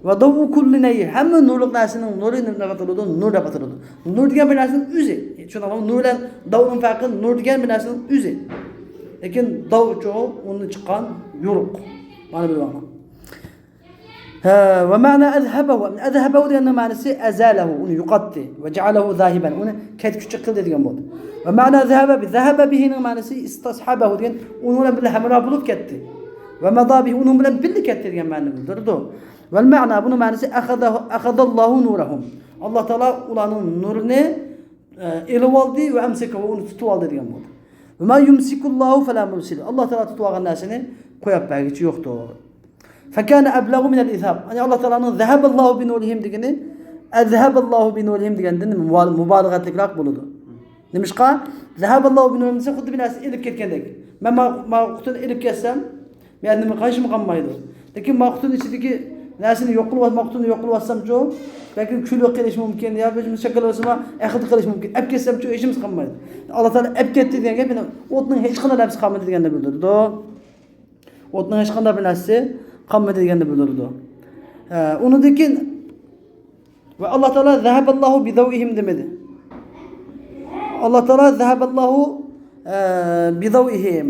ۋە دەۋئۇ كۇللى نەير، ھەممە نۇرلۇق نەرسىنىڭ نۇرى نېمە ئاتىلىدۇ؟ نۇر دەپ ئاتىلىدۇ. نۇر دېگەن بىر نەرسىنىڭ ئۆزى. چۈشىنىڭلارمۇ؟ نۇر بىلەن دەۋنىڭ پەرقى، نۇر دېگەن بىر نەرسىنىڭ ئۆزى. لېكىن دەۋچۇ ئۇنى چىققان يورۇق. مانا بىلىۋالىڭلار. ھە، ۋە مەنا ئەزھەبەھۇ. ئەزھەبەھۇ دېگەننىڭ مەنىسى ئەزالەھۇ، ئۇنى يوقاتتى. ۋە جەئەلەھۇ زاھىبەن، ئۇنى كەتكۈچى قىلدى دېگەن بولدى. ۋە مەنا زەھەبە بى، زەھەبە بىھىنىڭ مەنىسى ئىستەسھەبەھۇ دېگەن، ئۇنىڭ بىلەن بىللە ھەمراھ بولۇپ كەتتى. ۋە مەزا بىھى، ئۇنىڭ بىلەن بىللە كەتتى دېگەن مەنىنى بىلدۈرىدۇ. ۋەل مەنا، بۇنىڭ مەنىسى ئەخەزەھۇ، ئەخەزەللاھۇ نۇرەھۇم. ئاللا تائالا ئۇلارنىڭ نۇرىنى، ئە، ئېلىۋالدى ۋە ئەمسەكەھۇ، ئۇنى تۇتۇۋالدى دېگەن بولدى. ۋە ما يۇمسىكۇللاھۇ فەلا مۇرسىلە. ئاللا تائالا تۇتۇۋالغان نەرسىنى قويۇپ بەرگۈچى يوقتۇر. فەكانە ئەبلەغۇ مىنەل ئىزھاب. يەنى ئاللا تائالانىڭ زەھەبەللاھۇ بىنۇرىھىم دېگىنى ئەزھەبەللاھۇ بىنۇرىھىم دېگەندىن مۇبال-، مۇبالىغەتلىكراق بولىدۇ. نېمىشقا؟ زەھەبەللاھۇ بىنۇرىھىم دېسە خۇددى بىر نەرسە ئېلىپ كەتكەندەك. مەن ما-، ما قۇتىنى ئېلىپ كەتسەم، مەندىن ھېچنېمە قالمايدۇ. لېكىن ما قۇتىنىڭ ئىچىدىكى نەرسىنى يوق قىلىۋات-، ما قۇتىنى يوق قىلىۋاتسامچۇ، بەلكىم كۈلى قېلىشى مۇمكىن، يا بىر شەكىل قىلسىمۇ، ئەقىد قېلىشى مۇمكىن. ئەپ كەتسەمچۇ، ھېچنېمىسى قالمايدۇ. ئاللا تائالا ئەپ كەتتى دېگەن گەپ، يەنى ئوتنىڭ ھېچقانداق نەرسىسى قالمىدى دېگەننى بىلدۈرىدۇ. ئوتنىڭ ھېچقانداق بىر نەرسىسى قالمىدى دېگەننى بىلدۈرىدۇ. ئە، ئۇنىڭدىن كېيىن ۋە ئاللا تائالا زەھەبەللاھۇ بىزەۋئىھىم دېمىدى. ئاللا تائالا زەھەبەللاھۇ، ئە، بىزەۋئىھىم.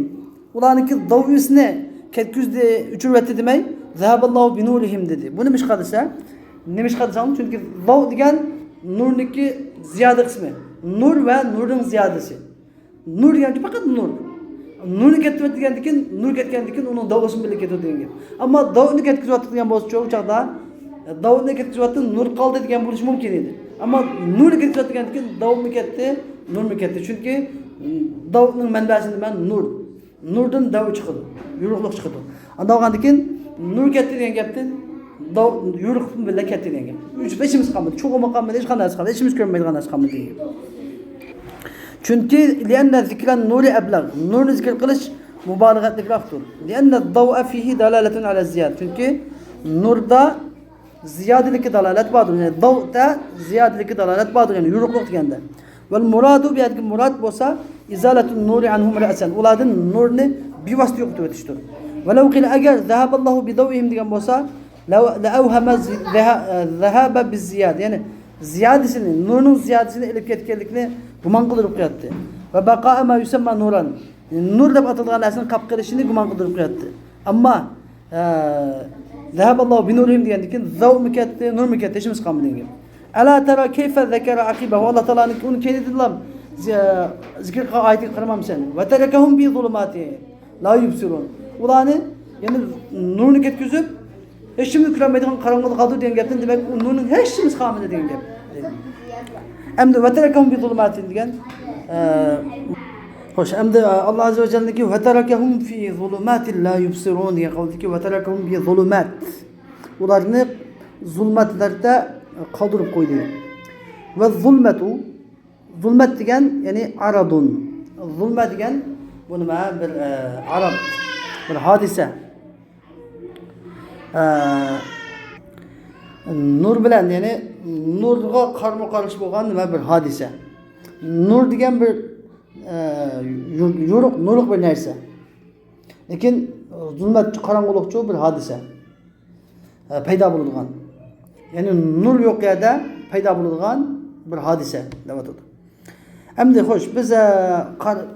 ئۇلارنىڭكى زەۋئىسىنى كەتكۈزدى، ئۆچۈرۈۋەتتى دېمەي، زەھەبەللاھۇ بىنۇرىھىم دېدى. بۇ نېمىشقا دېسە، نېمىشقا دېسەڭ، چۈنكى زەۋ دېگەن نۇرنىڭكى زىيادە قىسمى. نۇر ۋە نۇرنىڭ زىيادىسى. نۇر دېگەن پەقەت نۇر. نۇرنى كەتكۈزۈۋەت دېگەندىن كېيىن، نۇر كەتكەندىن كېيىن ئۇنىڭ دەۋسى بىللە كېتىدۇ دېگەن گەپ. ئەمما دەۋنى كەتكۈزۈۋەتتۇق دېگەن بولسىچۇ، ئۇ چاغدا، ئە، دەۋنى كەتكۈزۈۋەتتى، نۇر قالدى دېگەن بولۇشى مۇمكىن ئىدى. ئەمما نۇرنى كەتكۈزۈۋەت دېگەندىن كېيىن دەۋمۇ كەتتى، نۇرمۇ كەتتى. چۈنكى، ئە، دەۋنىڭ مەنبەسى نېمە؟ نۇر. نۇردىن دەۋ چىقىدۇ، يورۇقلۇق چىقىدۇ. ئانداق بولغاندىن كېيىن نۇر كەتتى دېگەن گەپتىن دەۋ، يورۇقلۇق بىلەن كەتتى دېگەن گەپ. ھېچ، ھېچنېمىسى قالمىدى، چوقۇمى قالمىدى، ھېچقانداق نەرسە قالمىدى، ھېچنېمىسى كۆرۈنمەيدىغان نەرسە قالمىدى دېگەن گەپ. چۈنكى لىئەننە زىكرەن نۇرى ئەبلەغ، نۇرنى زىكىر قىلىش مۇبالىغەتلىكراقتۇر. لىئەننە دەۋئە فىھى دالالەتۇن ئەلە زىيادە، چۈنكى نۇردا زىيادىلىككە دالالەت باردۇر. يەنى دەۋئدە زىيادىلىككە دالالەت باردۇر، يەنى يورۇقلۇق دېگەندە. ۋەل مۇرادۇ، بۇ يەردىكى مۇراد بولسا، ئىزالەتۇن نۇرى ئەنھۇم رەسەن، ئۇلاردىن نۇرنى بىۋاسىتە يوقىتىۋېتىشتۇر. ۋەلەۋ قىلە، ئەگەر زەھەبەللاھۇ بىدەۋئىھىم دېگەن بولسا، لەۋ-، لەئەۋھەمە زى-، زەھە-، زەھابە بىززىيادە، يەنى زىيادىسىنى، نۇرنىڭ زىيادىسىنى ئېلىپ كەتكەنلىكىنى گۇمان قىلدۇرۇپ قوياتتى. ۋە بەقائە ما يۇسەمما نۇران، نۇر دەپ ئاتالغان نەرسىنىڭ قاپ قېلىشىنى گۇمان قىلدۇرۇپ قوياتتى. ئەمما، ئە، ذهب الله بنورهم دېگەندىن كېيىن زەۋمۇ كەتتى، نۇرمۇ كەتتى، ھېچنېمىسى قالمىدى دېگەن گەپ. ألا ترى كيف ذكر عقبه، ئاللا تائالانىڭ ئۇنىڭ كەينىدىنلا زى-، زىكىر قىلغان ئايىتىگە قارىمامسەن؟ وتركهم في ظلمات لا يبصرون. ئۇلارنى، يەنى نۇرنى كەتكۈزۈپ، ھېچنېمىنى كۆرەلمەيدىغان قاراڭغۇلۇقتا قالدۇردى دېگەن گەپتىن، دېمەك، ئۇ نۇرنىڭ ھېچنېمىسى قالمىدى دېگەن گەپ. ئەمدى وتركهم في ظلمات دېگەن، ئە، خوش، ئەمدى، ئە، ئاللا ئەززە ۋە جەللىنىڭكى وتركهم في ظلمات لا يبصرون دېگەن قەۋلىدىكى وتركهم في ظلمات، ئۇلارنى زۇلمەتلەردە قالدۇرۇپ قويدى. والظلمة، زۇلمەت دېگەن، يەنى عرض. زۇلمە دېگەن بۇ نېمە؟ بىر، ئە، ئارام، بىر ھادىسە. ئە، نۇر بىلەن، يەنى نۇرغا قارمۇ قارشى بولغان نېمە؟ بىر ھادىسە. نۇر دېگەن بىر، ئە، يور-، يورۇق، نۇرلۇق بىر نەرسە. لېكىن زۇلمەت، قاراڭغۇلۇقچۇ بىر ھادىسە. ئە، پەيدا بولىدىغان. يەنى نۇر يوق يەردە پەيدا بولىدىغان بىر ھادىسە دەۋاتىدۇ. ئەمدى خوش، بىز، ئە، قار-،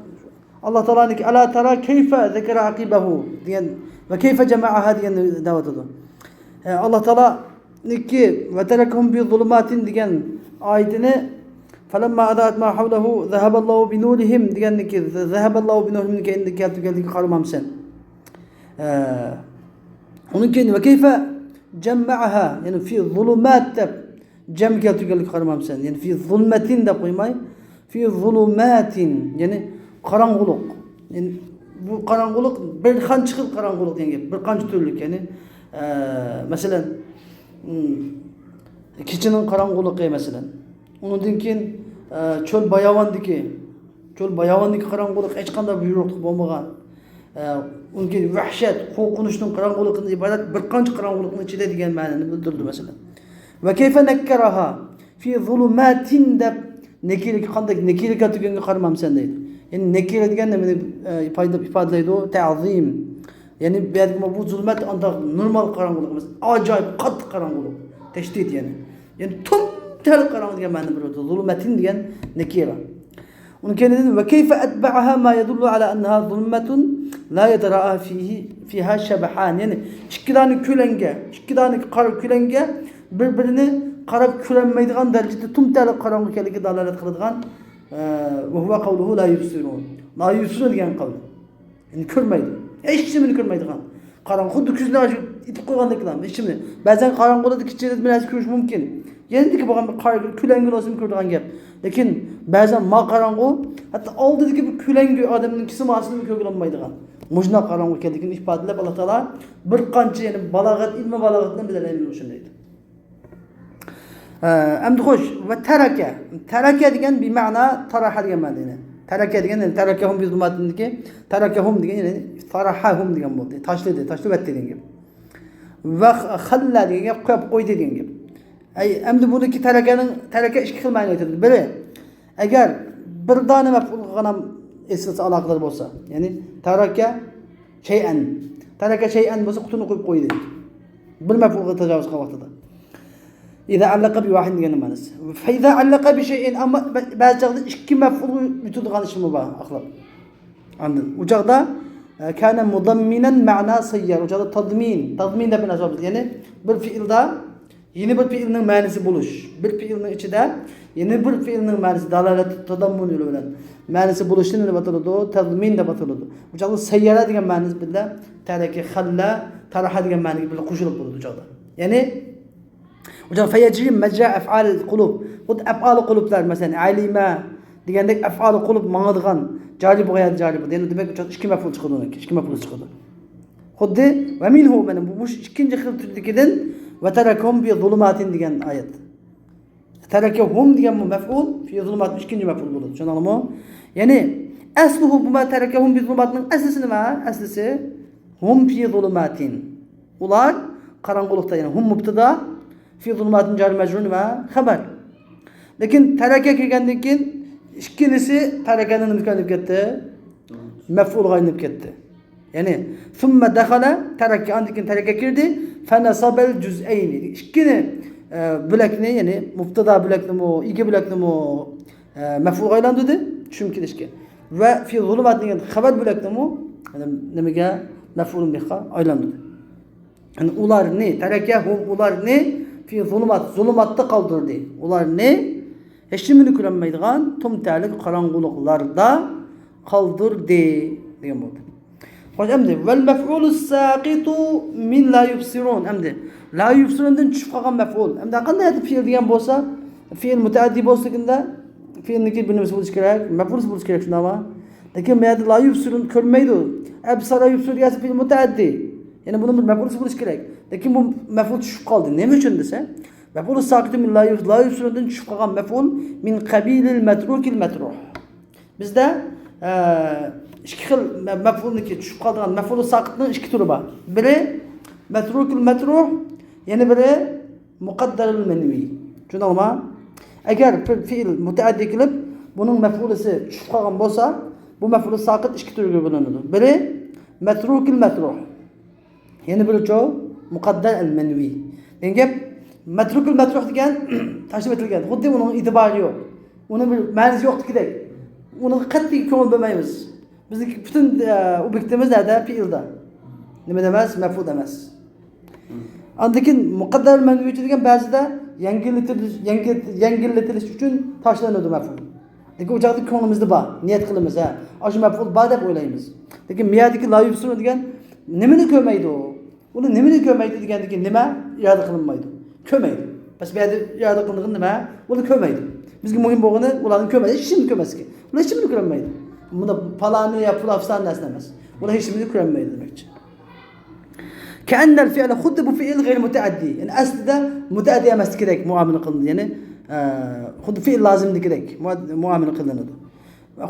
ئاللا تائالانىڭكى ألا ترى كيف ذكر عقبه دېگەن ۋە كيف جمعها دېگەن دەۋاتىدۇ. ئە، ئاللا تائالانىڭكى وتركهم في ظلمات دېگەن ئايىتىنى فلما أضاءت ما حوله ذهب الله بنورهم دېگەندىكى، ذهب الله بنورهم دېگەندىكى كەلتۈرگەنلىكىگە قارىمامسەن؟ ئە، ئۇنىڭ كېيىن وكيف جمعها، يەنى في ظلمات دەپ جەم كەلتۈرگەنلىكىگە قارىمامسەن؟ يەنى في ظلمة دەپ قويماي، في ظلمات، يەنى قاراڭغۇلۇق. يەنى بۇ قاراڭغۇلۇق بىر قانچە خىل قاراڭغۇلۇق دېگەن گەپ، بىر قانچە تۈرلۈك. يەنى، ئە، مەسىلەن، ئىم، كېچىنىڭ قاراڭغۇلۇقى، مەسىلەن. ئۇنىڭدىن كېيىن، ئە، چۆل باياۋاندىكى، چۆل باياۋاندىكى قاراڭغۇلۇق ھېچقانداق بۇيرۇقلۇق بولمىغان. ئە، ئۇنىڭدىن كېيىن ۋەھشەت، قورقۇنچنىڭ قاراڭغۇلۇقىدىن ئىبارەت بىر قانچە قاراڭغۇلۇقنىڭ ئىچىدە دېگەن مەنىنى بىلدۈرىدۇ، مەسىلەن. وكيف نكرها في ظلمات دەپ نەكىرىگە قانداق نەكىرە كەلتۈرگەنگە قارىمامسەن دەيدۇ. يەنى نەكىرە دېگەن نېمىنى، ئە، ئىپادە-، ئىپادىلەيدۇ؟ تەزىم. يەنى بۇ يەردىكى بۇ زۇلمەت ئانداق نورمال قاراڭغۇلۇق ئەمەس، ئاجايىپ قاتتىق قاراڭغۇلۇق. تەشدىد يەنى. يەنى تۈمتەرلىك قاراڭغۇ دېگەن مەنىنى بېرىدۇ. ظلمة دېگەن نەكىرە. ئۇنىڭ كەينىدىن وكيف أتبعها ما يدل على أنها ظلمة لا يتراءى فيه، فيها شبحان. يەنى ئىككى دانە كۆلەڭگە، ئىككى دانە قارا كۆلەڭگە بىر-بىرىنى قاراپ كۆرەلمەيدىغان دەرىجىدە تۈمتەرلىك قاراڭغۇ ئىكەنلىكىگە دالالەت قىلىدىغان، ئە، وهو قوله لا يبصرون. لا يبصرون دېگەن قەۋل. يەنى كۆرمەيدۇ. ھېچنېمىنى كۆرمەيدىغان. قاراڭغۇ، خۇددى كۆزىنى ئېچىپ قويغاندەكلا، ھېچنېمىنى. بەزەن قاراڭغۇدا كىچىك بىر نەرسە كۆرۈش مۇمكىن. يەنىدىكى بولغان بىر قارا كۆلەڭگىنى بولسىمۇ كۆرىدىغان گەپ. لېكىن بەزەن ما قاراڭغۇ، ھەتتا ئالدىدىكى بىر كۆلەڭگە ئادەمنىڭ كىسىماسىنىمۇ كۆرگىلى بولمايدىغان. مۇشۇنداق قاراڭغۇ ئىكەنلىكىنى ئىپادىلەپ، ئاللا تائالا بىر قانچە، يەنى بالاغەت، ئىلمىي بالاغەت بىلەن بىلەلەيمىز مۇشۇنى دەيدۇ. ئە، ئەمدى خوش، ۋە تەرەكە. تەرەكە دېگەن بىمەنا تەرەكە دېگەن مەنىدە. تەرەكە دېگەن، يەنى تەرەكەھۇم بى زۇلۇماتىندىكى تەرەكەھۇم دېگەن، يەنى تەرەكەھۇم دېگەن بولدى. تاشلىدى، تاشلىۋەتتى دېگەن گەپ. ۋە خەللە دېگەن گەپ، قويۇپ قويدى دېگەن گەپ. ئەي، ئەمدى بۇنىڭكى تەرەكەنىڭ، تەرەكە ئىككى خىل مەنىگە كېلىدۇ. بىرى، ئەگەر بىر دانە مەپئۇلغا غەنەم ئېسىلسا ئالاقىدار بولسا، يەنى تەرەكە شەيئەن. تەرەكە شەيئەن بولسا، قۇتىنى قويۇپ قويدى. بىر مەپئۇلغا تاجاۋۇز قىلغان ۋاقتىدا. ئىزا ئەللەقە بىۋاھىد دېگەننىڭ مەنىسى. فەئىزا ئەللەقە بىشەيئىن، ئەمما بە-، بەزى چاغدا ئىككى مەپئۇلغا يېتىدىغان ئىشمۇ بار، ئەخلاق. ئاندىن ئۇ چاغدا، ئە، كانە مۇدەممىنەن مەنا سەييەر. ئۇ چاغدا تەزمىن، تەزمىن دەپ بىر نەرسە بار بىزدە. يەنى بىر پېئىلدا يەنە بىر پېئىلنىڭ مەنىسى بولۇش. بىر پېئىلنىڭ ئىچىدە يەنە بىر پېئىلنىڭ مەنىسى، دالالەت تەزەممۇن يولى بىلەن مەنىسى بولۇشنى نېمە دەپ ئاتىلىدۇ؟ تەزمىن دەپ ئاتىلىدۇ. بۇ چاغدا سەييەرە دېگەن مەنىسى بىلەن تەرەكە خەللە، تەرەھە دېگەن مەنىگە بىللە قوشۇلۇپ بولىدۇ بۇ چاغدا. يەنى، بۇ چاغدا فەيەجرى مەجرا ئەفئال قۇلۇب. خۇددى ئەفئال قۇلۇبلار، مەسىلەن، ئەلىمە دېگەندەك ئەفئال قۇلۇب ماڭىدىغان، جارى بولغان يەردە جارى بولىدۇ. يەنى دېمەك، بۇ چاغدا ئىككى مەپئۇل چىقىدۇ ئۇنىڭكى، ئىككى مەپئۇل چىقىدۇ. خۇددى ۋە مىنھۇ، مانا بۇ، مۇشۇ ئىككىنچى خىل تۈردىكىدىن ۋە تەرەكەھۇم بى زۇلۇماتىن دېگەن ئايەت. تەرەكەھۇم دېگەن بۇ مەپئۇل، فى زۇلۇمات ئىككىنچى مەپئۇل بولىدۇ. چۈشەندىڭلارمۇ؟ يەنى، ئەسلۇھۇ بۇ ما تەرەكەھۇم بى زۇلۇماتنىڭ ئەسلىسى نېمە؟ ئەسلىسى ھۇم فى زۇلۇماتىن. ئۇلار قاراڭغۇلۇقتا، يەنى ھۇم مۇبتەدا، فى زۇلۇماتىن جار مەجرۇر نېمە؟ خەۋەر. لېكىن تەرەكە كىرگەندىن كېيىن ئىككىلىسى تەرەكەنىڭ نېمىسىگە ئايلىنىپ كەتتى؟ مەپئۇلغا ئايلىنىپ كەتتى. يەنى، ثم دخل ترك، ئاندىن كېيىن تەرەكە كىردى. فنصب الجزئين، ئىككىنى، ئە، بۆلەكنى، يەنى مۇبتەدا بۆلەكنىمۇ، ئىگە بۆلەكنىمۇ، ئە، مەپئۇلغا ئايلاندۇردى، چۈشۈم كېلىشكە. ۋە في ظلمات دېگەن خەۋەر بۆلەكنىمۇ، يەنى نېمىگە، مەپئۇل بىھقا ئايلاندۇردى. يەنى ئۇلارنى، تەرەكەھۇم، ئۇلارنى، فى زۇلۇمات، زۇلۇماتتا قالدۇردى. ئۇلارنى ھېچنېمىنى كۆرەلمەيدىغان تۈمتەرلىك قاراڭغۇلۇقلاردا قالدۇردى دېگەن بولدى. خوش، ئەمدى ۋەل مەفئۇلۇس ساقىتۇ مىن لا يۇبسىرۇن. ئەمدى لا يۇبسىرۇندىن چۈشۈپ قالغان مەفئۇل. ئەمدى قانداق يەردە پېئىل دېگەن بولسا، پېئىل مۇتەئەددىي بولسا، پېئىلنىڭكى بىر نېمىسى بولۇشى كېرەك، مەفئۇلى بولۇشى كېرەك، شۇنداقمۇ؟ لېكىن بۇ يەردە لا يۇبسىرۇن، كۆرمەيدۇ. ئەبسارا يۇبسىرۇ دېگەن پېئىل مۇتەئەددىي. يەنى بۇنىڭ بىر مەپئۇلى بولۇشى كېرەك. لېكىن بۇ مەپئۇل چۈشۈپ قالدى. نېمە ئۈچۈن دېسە، مەپئۇلۇس ساقىتۇ مىن لا يۇب-، لا يۇبسىرۇندىن چۈشۈپ قالغان مەپئۇل مىن قەبىلىل مەترۇكىل مەترۇھ. بىزدە، ئە، ئىككى خىل مە-، مەپئۇلنىڭكى چۈشۈپ قالىدىغان مەپئۇلۇس ساقىتنىڭ ئىككى تۈرى بار. بىرى مەترۇكىل مەترۇھ، يەنە بىرى مۇقەددەرىل مەنۋى. چۈشەندىڭلارمۇ؟ ئەگەر بىر پېئىل مۇتەئەددىي كېلىپ، بۇنىڭ مەپئۇلىسى چۈشۈپ قالغان بولسا، بۇ مەپئۇلۇس ساقىت ئىككى تۈرگە بۆلۈنىدۇ. بىرى مەترۇكىل مەترۇھ. يەنە بىرىچۇ مۇقەددەر ئەل مەنۋى. دېگەن گەپ، مەترۇكۇل مەترۇھ دېگەن تاشلاپ ئېتىلگەن. خۇددى ئۇنىڭ ئېتىبارى يوق. ئۇنىڭ بىر مەنىسى يوقتىكىدەك. ئۇنىڭغا قەتئىي كۆڭۈل بۆلمەيمىز. بىزنىڭكى پۈتۈن، ئە، ئوبيېكتىمىز نەدە؟ پېئىلدا. نېمىدە ئەمەس؟ مەپئۇلدا ئەمەس. ئاندىن كېيىن مۇقەددەر مەنۋىچى دېگەن بەزىدە يەڭگىللىتىلىش، يەڭگىل-، يەڭگىللىتىلىش ئۈچۈن تاشلىنىدۇ مەپئۇل. لېكىن ئۇ چاغدا كۆڭلىمىزدە بار، نىيەت قىلىمىز، ھە، ئاشۇ مەپئۇل بار دەپ ئويلايمىز. لېكىن مۇ يەردىكى لا يۇبسىرۇن دېگەن نېمىنى كۆرمەيدۇ؟ ئۇنى نېمىنى كۆرمەيدۇ دېگەندىكىن نېمە؟ ئىرادە قىلىنمايدۇ. كۆرمەيدۇ. بەس بۇ يەردە ئىرادە قىلىنغىنى نېمە؟ ئۇنى كۆرمەيدۇ. بىزگە مۇھىم بولغىنى ئۇلارنى كۆرمەيدۇ. ھېچ نېمىنى كۆرمەيدۇ. ئۇلار ھېچ نېمىنى كۆرەلمەيدۇ. مۇندا پالانى يا پۇلان نەرسە ئەمەس. ئۇلار ھېچ نېمىنى كۆرەلمەيدۇ دېمەكچى. كەئەننەل فىئلە، خۇددى بۇ فېئىل غەيرى مۇتەئەددىي. يەنى ئەسلىدە مۇتەئەددىي ئەمەسلىكىدەك مۇئامىلە قىلىنىدۇ. يەنى، ئە، خۇددى فېئىل لازىمدىكىدەك مۇ-، مۇئامىلە قىلىنىدۇ.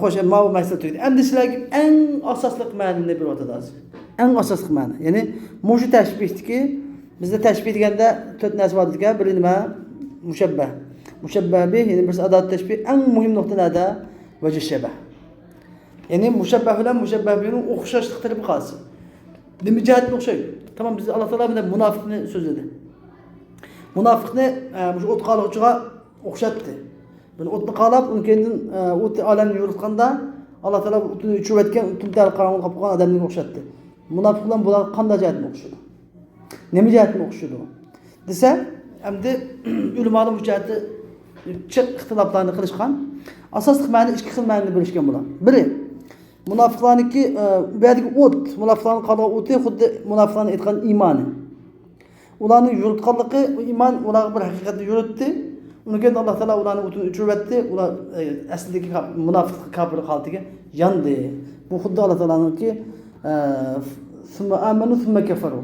خوش، ماۋۇ مەسىلە تۈگىدى. ئەمدى سىلەرگە ئەڭ ئاساسلىق مەنىنى بېرىۋاتىدۇ ھازىر. ئەڭ ئاساسلىق مەنە. يەنى مۇشۇ تەشبىھتىكى، بىزدە تەشبىھ دېگەندە تۆت نەرسە بار ئىكەن. بىرى نېمە؟ مۇشەببەھ. مۇشەببەھ بىھ، يەنى بىرسى ئادات تەشبىھ. ئەڭ مۇھىم نۇقتا نەدە؟ ۋەجھى شەبەھ. يەنى مۇشەببەھ بىلەن مۇشەببەھ بىھنىڭ ئوخشاشلىق تەرىپى قالسا. نېمە جەھەتتىن ئوخشايدۇ؟ تامام بىز ئاللا تائالا بىلەن مۇناپىقنى سۆزلىدى. مۇناپىقنى، ئە، مۇشۇ ئوت قالغۇچىغا ئوخشاتتى. بۇنى ئوتنى قالاپ، ئۇنىڭ كەينىدىن، ئە، ئوت ئالەمنى يورۇتقاندا، ئاللا تائالا ئوتنى ئۆچۈرۈۋەتكەن، تۈمتەر قاراڭغۇ قاپقان ئادەمگە ئوخشاتتى. مۇناپىق بىلەن بۇلار قانداق جەھەتتىن ئوخشىدى؟ نېمە جەھەتتىن ئوخشىدۇ؟ دېسە، ئەمدى ئۆلىمالار بۇ جەھەتتە جىق ئىختىلاپلارنى قىلىشقان. ئاساسلىق مەنە ئىككى خىل مەنىدە بۆلۈشكەن بۇلار. بىرى، مۇناپىقلارنىڭكى، ئە، بۇ يەردىكى ئوت، مۇناپىقلارنىڭ قالغان ئوتى خۇددى مۇناپىقلارنىڭ ئېيتقان ئىمانى. ئۇلارنىڭ يورۇتقانلىقى، ئۇ ئىمان ئۇلارغا بىر ھەقىقەتنى يورۇتتى. ئۇنىڭ كېيىن ئاللا تائالا ئۇلارنى ئوتىدىن ئۆچۈرۈۋەتتى. ئۇلار، ئە، ئەسلىدىكى كاپ-، مۇناپىق كاپىر ھالىتىگە ياندى. بۇ خۇددى ئاللا تائالانىڭكى، ئە، سۇممە ئامەنۇ سۇممە كەفەرۇ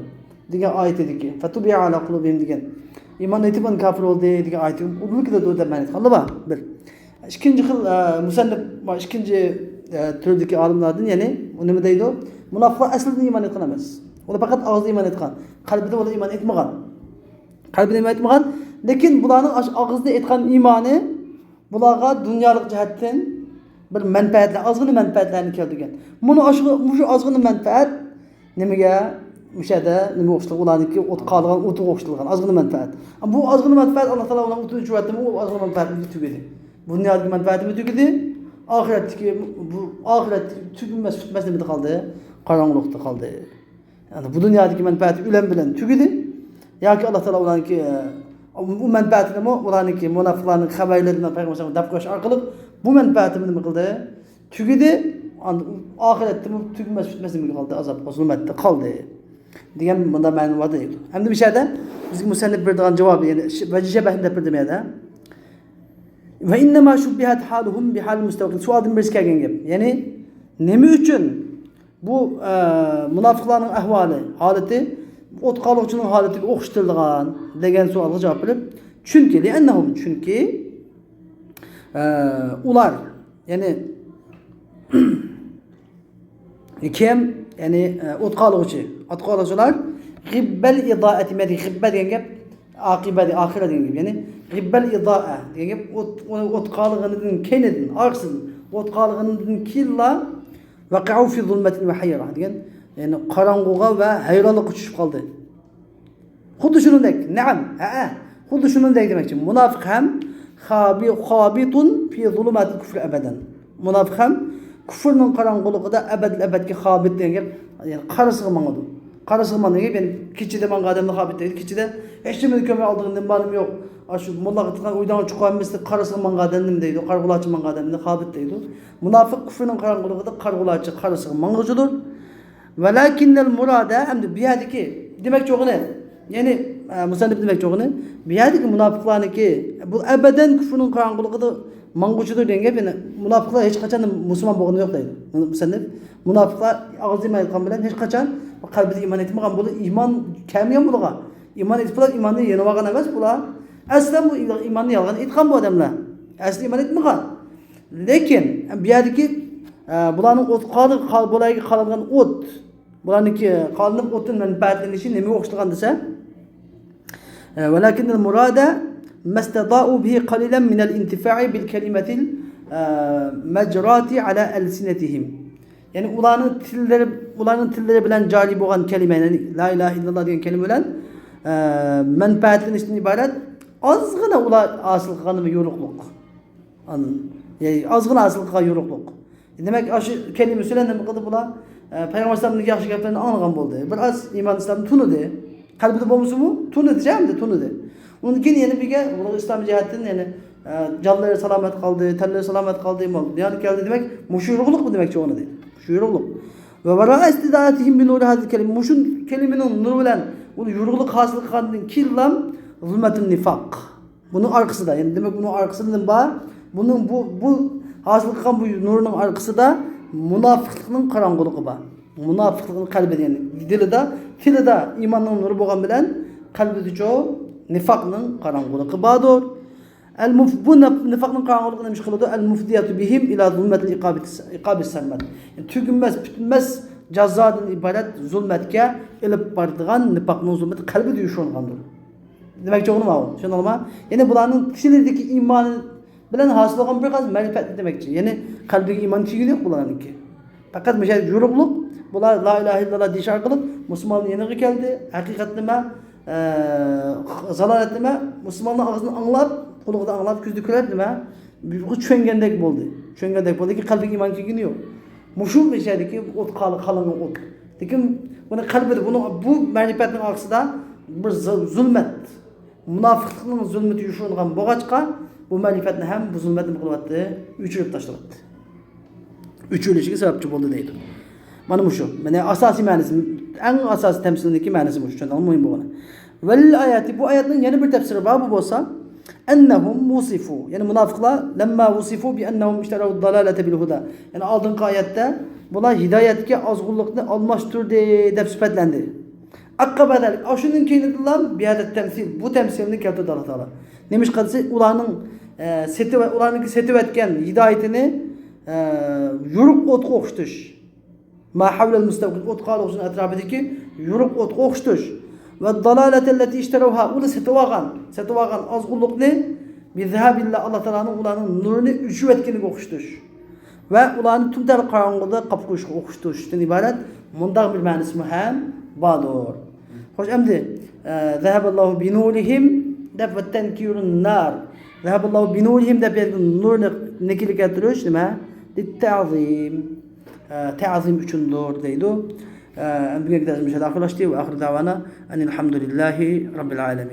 دېگەن ئايىتىدىكى، فەتۇبىئە ئالا قۇلۇبىھىم دېگەن، ئىمان ئېيتىپ ئاندىن كاپىر بولدى دېگەن ئايىتى ئۇنى كېلىدۇ دەپ مەنە ئېيتقانلار بار. بىر. ئىككىنچى خىل، ئە، مۇسەننىپ، ئىككىنچى، ئە، تۈردىكى ئالىملاردىن، يەنى ئۇ نېمە دەيدۇ؟ مۇناپىقلار ئەسلىدىن ئىمان ئېيتقان ئەمەس. ئۇلار پەقەت ئاغزىدا ئىمان ئېيتقان. قەلبىدە ئۇلار ئىمان ئېيتمىغان. قەلبىدە ئىمان ئېيتمىغان. لېكىن بۇلارنىڭ ئاشۇ ئاغزىدا ئېيتقان ئىمانى بۇلارغا دۇنيالىق جەھەتتىن بىر مەنپەئەتلەر، ئازغىنە مەنپەئەتلەرنى كەلتۈرگەن. مۇنۇ ئاشۇ، مۇشۇ ئازغىنە مەنپەئەت نېمىگە؟ مۇشۇ يەردە نېمە ئوخشىتىلغان؟ ئۇلارنىڭكى ئوت قالغان ئوتىغا ئوخشىتىلغان ئازغىنە مەنپەئەت. بۇ ئازغىنە مەنپەئەت ئاللا تائالا ئۇلارنى ئوتىدىن چۈشۈرۈۋەتتىمۇ، ئۇ ئازغىنە مەنپەئەتمۇ تۈگىدى. بۇ دۇنيادىكى مەنپەئەتىمۇ تۈگىدى. ئاخىرەتتىكى، بۇ ئاخىرەتتىكى تۈگىمەس، پۈتمەس نېمىدە قالدى؟ قاراڭغۇلۇقتا قالدى. يەنى بۇ دۇنيادىكى مەنپەئەتى ئۆلۈم بىلەن تۈگىدى. ياكى ئاللا تائالا ئۇلارنىڭكى، ئۇ مەنپەئەتىنىمۇ ئۇلارنىڭكى مۇناپىقلارنىڭ خەۋەرلىرىنى پەيغەمبەر دەپ قويۇش ئارقىلىق بۇ مەنپەئەتىمۇ نېمە قىلدى؟ تۈگىدى، ئاندىن ئاخىرەتتىمۇ تۈگىمەس پۈتمەس نېمىگە قالدى؟ ئازابقا، زۇلمەتتە قالدى دېگەن مۇنداق مەنە بار دەيدۇ. ئەمدى مۇشۇ يەردە بىزگە مۇسەننىپ بېرىدىغان جاۋابى، يەنى ش-، ۋەجھى شەبەھنى دەپ بېرىدۇ بۇ يەردە. ۋە ئىننەما شۇببىھەت ھالۇھۇم بىھالىل مۇستەۋقىن. سوئالدىن بىرسى كەلگەن گەپ. يەنى نېمە ئۈچۈن بۇ، ئە، مۇناپىقلارنىڭ ئەھۋالى، ھالىتى ئوت قالغۇچىنىڭ ھالىتىگە ئوخشىتىلىدىغان دېگەن سوئالغا جاۋاب بېرىپ، چۈنكى، لىئەننەھۇم، چۈنكى، ئە، ئۇلار، يەنى كىم؟ يەنى، ئە، ئوت قالغۇچى. ئوت قالغۇچىلار غىببەل ئىدائەتى مەدى. غىببە دېگەن گەپ ئاقىبەت، ئاخىرەت دېگەن گەپ. يەنى غىببەل ئىدائە دېگەن گەپ ئوت، ئوت قالغىنىدىن كەينىدىن، ئارقىسىدىن، ئوت قالغىنىدىن كېيىنلا ۋەقەئۇ فى ظۇلمەتىن ۋە ھەيرە دېگەن، يەنى قاراڭغۇغا ۋە ھەيرانلىققا چۈشۈپ قالدى. خۇددى شۇنىڭدەك، نەئەم، ھەئە، خۇددى شۇنىڭدەك دېمەكچى. مۇناپىق ھەم خابى-، خابىتۇن فى ظۇلۇماتىل كۇفرى ئەبەدەن. مۇناپىق ھەم كۇفرنىڭ قاراڭغۇلۇقىدا ئەبەدىل ئەبەدكە خابىت دېگەن گەپ، يەنى قارىسىغا ماڭىدۇ. قارىسىغا ماڭغان دېگەن، كېچىدە ماڭغان ئادەمنى خابىت دەيدۇ. كېچىدە ھېچنېمىنى كۆرمەي ئالدىغا نېمە بارمۇ يوق، ئاشۇ موللا قىلغان ئۆيدىن چىقىپ ھەممىسى قارىسىغا ماڭغان ئادەم نېمە دەيدۇ؟ قارىغۇلارچە ماڭغان ئادەمنى خابىت دەيدۇ. مۇناپىق كۇفرىنىڭ قاراڭغۇلۇقىدا قارىغۇلارچە قارىسىغا ماڭغۇچىدۇر. ۋەلەكىننەل مۇرادە، ئەمدى بۇ يەردىكى دېمەكچى بولغىنى، يەنى، ئە، مۇسەننىپ دېمەكچى بولغىنى، بۇ يەردىكى مۇناپىقلارنىڭكى، بۇ ئەبەدەن كۇفرنىڭ قاراڭغۇلۇقىدا ماڭغۇچىدۇر دېگەن گەپ، يەنى مۇناپىقلار ھېچقاچان مۇسۇلمان بولغىنى يوق دەيدۇ مۇسەننىپ. مۇناپىقلار ئاغزى بىلەن ئېيتقان بىلەن ھېچقاچان قەلبىدە ئىمان ئېيتمىغان، بۇلار ئىمان كەلمىگەن بۇلارغا. ئىمان ئېيتىپ بۇلار ئىماننى يېنىۋالغان ئەمەس بۇلار. ئەسلى بۇ ئىماننى يالغان ئېيتقان بۇ ئادەملەر. ئەسلى ئىمان ئېيتمىغان. لېكىن بۇ يەردىكى، ئە، بۇلارنىڭ ئوت قالدى، قال-، بۇلارغا قالىدىغان ئوت، بۇلارنىڭكى قالىنىپ ئوتتىن مەنپەئەتلىنىشى نېمىگە ئوخشىغان دېسە، ئە، ۋەلەكىننەل مۇرادە مەستەدائۇ بىھى قەلىلەن مىنەل ئىنتىفائى بىل كەلىمەتىل، ئە، مەجراتى ئەلە ئەلسىنەتىھىم. يەنى ئۇلارنىڭ تىللىرى، ئۇلارنىڭ تىللىرى بىلەن جارى بولغان كەلىمە، يەنى لا ئىلاھە ئىللاللا دېگەن كەلىمە بىلەن، ئە، مەنپەئەتلىنىشتىن ئىبارەت ئازغىنا ئۇلار ھاسىل قىلغان يورۇقلۇق. ئاندىن، يەنى ئازغىنا ھاسىل قىلغان يورۇقلۇق. دېمەك، ئاشۇ كەلىمە بىلەن نېمە قىلدى بۇلار؟ ئە، پەيغەمبەر ئەلەيھىسسالامنىڭ ياخشى گەپلىرىنى ئاڭلىغان بولدى. بىر ئاز ئىمان ئىسلامنى تونۇدى. قەلبىدە بولمىسىمۇ، تونۇدى، جەمدە تونۇدى. ئۇندىن كېيىن يەنە بىرگە، ئۇلارغا ئىسلام جەھەتتىن يەنە، ئە، جانلىرى سالامەت قالدى، تەنلىرى سالامەت قالدى، مال دۇنيانى كەلدى. دېمەك، مۇشۇ يورۇقلۇق بۇ دېمەكچى ئۇنى دەيدۇ. مۇشۇ يورۇقلۇق. ۋە ۋەرەئە ئىستىدائەتىھىم بىنۇرى ھازىل كەلىمە. مۇشۇ كەلىمىنىڭ نۇرى بىلەن ئۇ يورۇقلۇق ھاسىل قىلغاندىن كېيىنلا زۇلمەتۇن نىفاق. بۇنىڭ ئارقىسىدا، يەنى دېمەك، بۇنىڭ ئارقىسىدا نېمە بار؟ بۇنىڭ بۇ، بۇ ھاسىل قىلغان بۇ نۇرنىڭ ئارقىسىدا مۇناپىقلىقنىڭ قاراڭغۇلۇقى بار. مۇناپىقلىقنىڭ قەلبىدە، يەنى دىلىدا، تىلىدا ئىماننىڭ نۇرى بولغان بىلەن قەلبىدىچۇ نىفاقنىڭ قاراڭغۇلۇقى باردۇر. ئەل مۇف-، بۇ نىف-، نىفاقنىڭ قاراڭغۇلۇقى نېمە ئىش قىلىدۇ؟ ئەل مۇفدىيەتۇ بىھىم ئىلا زۇلمەتىل ئىقابىس-، ئىقابىس سەرمەد. يەنى تۈگىمەس، پۈتمەس جازادىن ئىبارەت زۇلمەتكە ئېلىپ بارىدىغان نىپاقنىڭ زۇلمىتى قەلبىدە يوشۇرۇنغاندۇر. دېمەكچى بولغىنىم ئاۋۇ. چۈشەندىڭلارمۇ؟ يەنى بۇلارنىڭ تىلىدىكى ئىمانى بىلەن ھاسىل بولغان بىر قانچە مەرىپەتنى دېمەكچى. يەنى قەلبىگە ئىمان كىرگىنى يوق بۇلارنىڭكى. پەقەت مۇشۇ يورۇقلۇق، بۇلار لا ئىلاھە ئىللاللا دېيىش ئارقىلىق مۇسۇلماننىڭ يېنىغا كەلدى. ھەقىقەت نېمە؟ ئە، زالالەت نېمە؟ مۇسۇلماننىڭ ئاغزىدىن ئاڭلاپ، قۇلىقىدا ئاڭلاپ، كۆزىدە كۆرۈپ نېمە؟ بۇ چۈشەنگەندەك بولدى. چۈشەنگەندەك بولدى، لېكىن قەلبىگە ئىمان كىرگىنى يوق. مۇشۇ مەسىلىدىكى ئوت قالى قالىنغان ئوت. لېكىن بۇنى قەلبىدە، بۇنىڭ، بۇ مەرىپەتنىڭ ئارقىسىدا بىر زۇ-، زۇلمەت، مۇناپىقلىقنىڭ زۇلمىتى يوشۇرۇنغان بولغاچقا، بۇ مەرىپەتنى ھەم بۇ زۇلمەت نېمە قىلىۋەتتى؟ ئۆچۈرۈپ تاشلىۋەتتى. ئۆچۈرۈلۈشىگە سەۋەبچى بولدى دەيدۇ. مانا مۇشۇ. مانا ئاساسىي مەنىسى، ئەڭ ئاساسىي تەمسىلنىڭكى مەنىسى مۇشۇ. چۈشەندىڭىزمۇ؟ مۇھىم بولغىنى. ۋەلىل ئاياتى، بۇ ئايەتنىڭ يەنە بىر تەپسىرى بار، بۇ بولسا، ئەننەھۇم ۋۇسىفۇ، يەنى مۇناپىقلار، لەمما ۋۇسىفۇ بىئەننەھۇم ئىشتەراۋۇ دالالەتە بىل ھۇدا، يەنى ئالدىنقى ئايەتتە بۇلار ھىدايەتكە ئازغۇنلۇقنى ئالماشتۇردى دەپ سۈپەتلەندى. ئەققەبە زالىك، ئاشۇندىن كېيىندىلا بىھازا تەمسىل، بۇ تەمسىلنى كەلتۈردى ئاللا تائالا. نېمىشقا دېسە، ئۇلارنىڭ، ئە، سېتىۋ-، ئۇلارنىڭكى سېتىۋەتكەن ھىدايىتىنى، ئە، يورۇق ئوتقا ئوخشىتىش. ما ھەۋلەل مۇستەۋقىد، ئوت قالىغۇچىنىڭ ئەتراپىدىكى يورۇق ئوتقا ئوخشىتىش. ۋە دالالەتەللەتى ئىشتەرەۋھا، ئۇنى سېتىۋالغان، سېتىۋالغان ئازغۇنلۇقنى بىزەھابىللا، ئاللا تائالانىڭ ئۇلارنىڭ نۇرىنى ئۆچۈرۈۋەتكىنىگە ئوخشىتىش. ۋە ئۇلارنى تۈمتەر قاراڭغۇدا قاپقۇرۇشقا ئوخشىتىشتىن ئىبارەت مۇنداق بىر مەنىسىمۇ ھەم باردۇر. خوش، ئەمدى، ئە، زەھەبەللاھۇ بىنۇرىھىم دەپ ۋە تەنكىرۇن نار. زەھەبەللاھۇ بىنۇرىھىم دەپ يەنە نۇرنى نەكىرە كەلتۈرۈش نېمە؟ لىتتەئزىم. ئە، تەزىم ئۈچۈندۇر دەيدۇ. ئە، بۈگۈنكى دەرسىمىز مۇشۇ يەردە ئاخىرلاشتى. ۋە ئاخىر دەۋانا ئەنىل ھەمدۇلىللاھى رەببىل ئالەمىن.